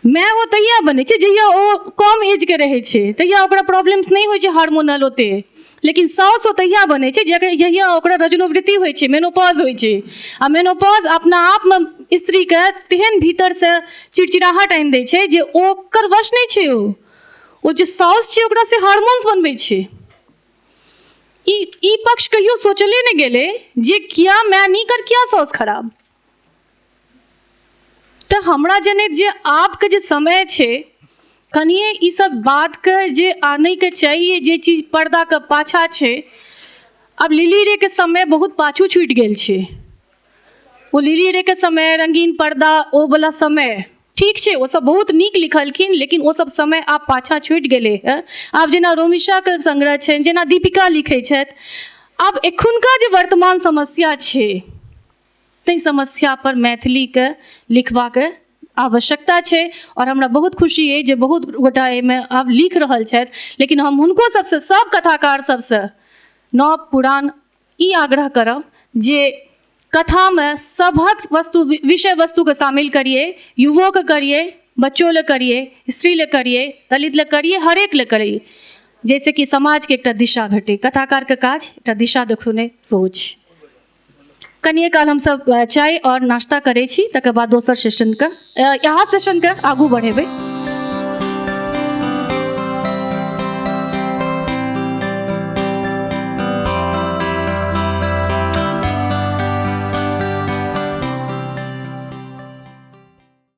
माय ओ तहिया बनै छै जहिया ओ कम एजके रहै छै, तहिया ओकरा प्रॉब्लम्स नहि होइ छै हार्मोनल ओते। लेकिन साउस ओ तहिया बनै छै जहिया ओकरा रजोनिवृत्ति होइ छै, मेनोपॉज होइ छै। आ मेनोपॉज अपना आपमे स्त्रीके तेहन भीतरसँ चिड़चिड़ाहट आनि दै छै जे ओकर वश नहि छै। ओ जे साउस छै ओकरा से हार्मोन्स बनबै छै। ई पक्ष कहियो सोचले नहि गेलै जे किया माय नीक आओर किया साउस खराब। तऽ हमरा जनैत जे आबके जे समय छै कनिए ई सब बातके जे आनैके चाहिए, जे चीज पर्दाके पाछा छै। आब लिली रेके समय बहुत पाछू छूटि गेल छै। ओ लिली रेके समय, रङ्गीन पर्दा, ओ वला समय ठीक छै, ओसभ बहुत नीक लिखलखिन, लेकिन ओसभ समय आब पाछाँ छूटि गेलै हँ। आब जेना रोमिशाके संग्रह छनि, जेना दीपिका लिखै छथि, आब एखुनका जे वर्तमान समस्या छै ताहि समस्यापर मैथिलीके लिखबाक आवश्यकता छै। आओर हमरा बहुत खुशी अइ जे बहुत गोटा एहिमे आब लिख रहल छथि, लेकिन हम हुनको सबसँ, सब कथाकार सबसँ, नव पुरान, ई आग्रह करब जे कथामे सभक वस्तु विषय वस्तुके शामिल करियै, युवोके करियै, बच्चो लए करियै, स्त्री लए करियै, दलित लए करियै, हरेक लए करियै, जाहिसँ कि समाजके एकटा दिशा भेटै। कथाकारके काज एकटा दिशा देखौनाइ सेहो छै। कनिए काल हमसब चाय आओर नाश्ता करै छी, तकर बाद दोसर सेशनके, इएह सेशनके आगू बढ़ेबै।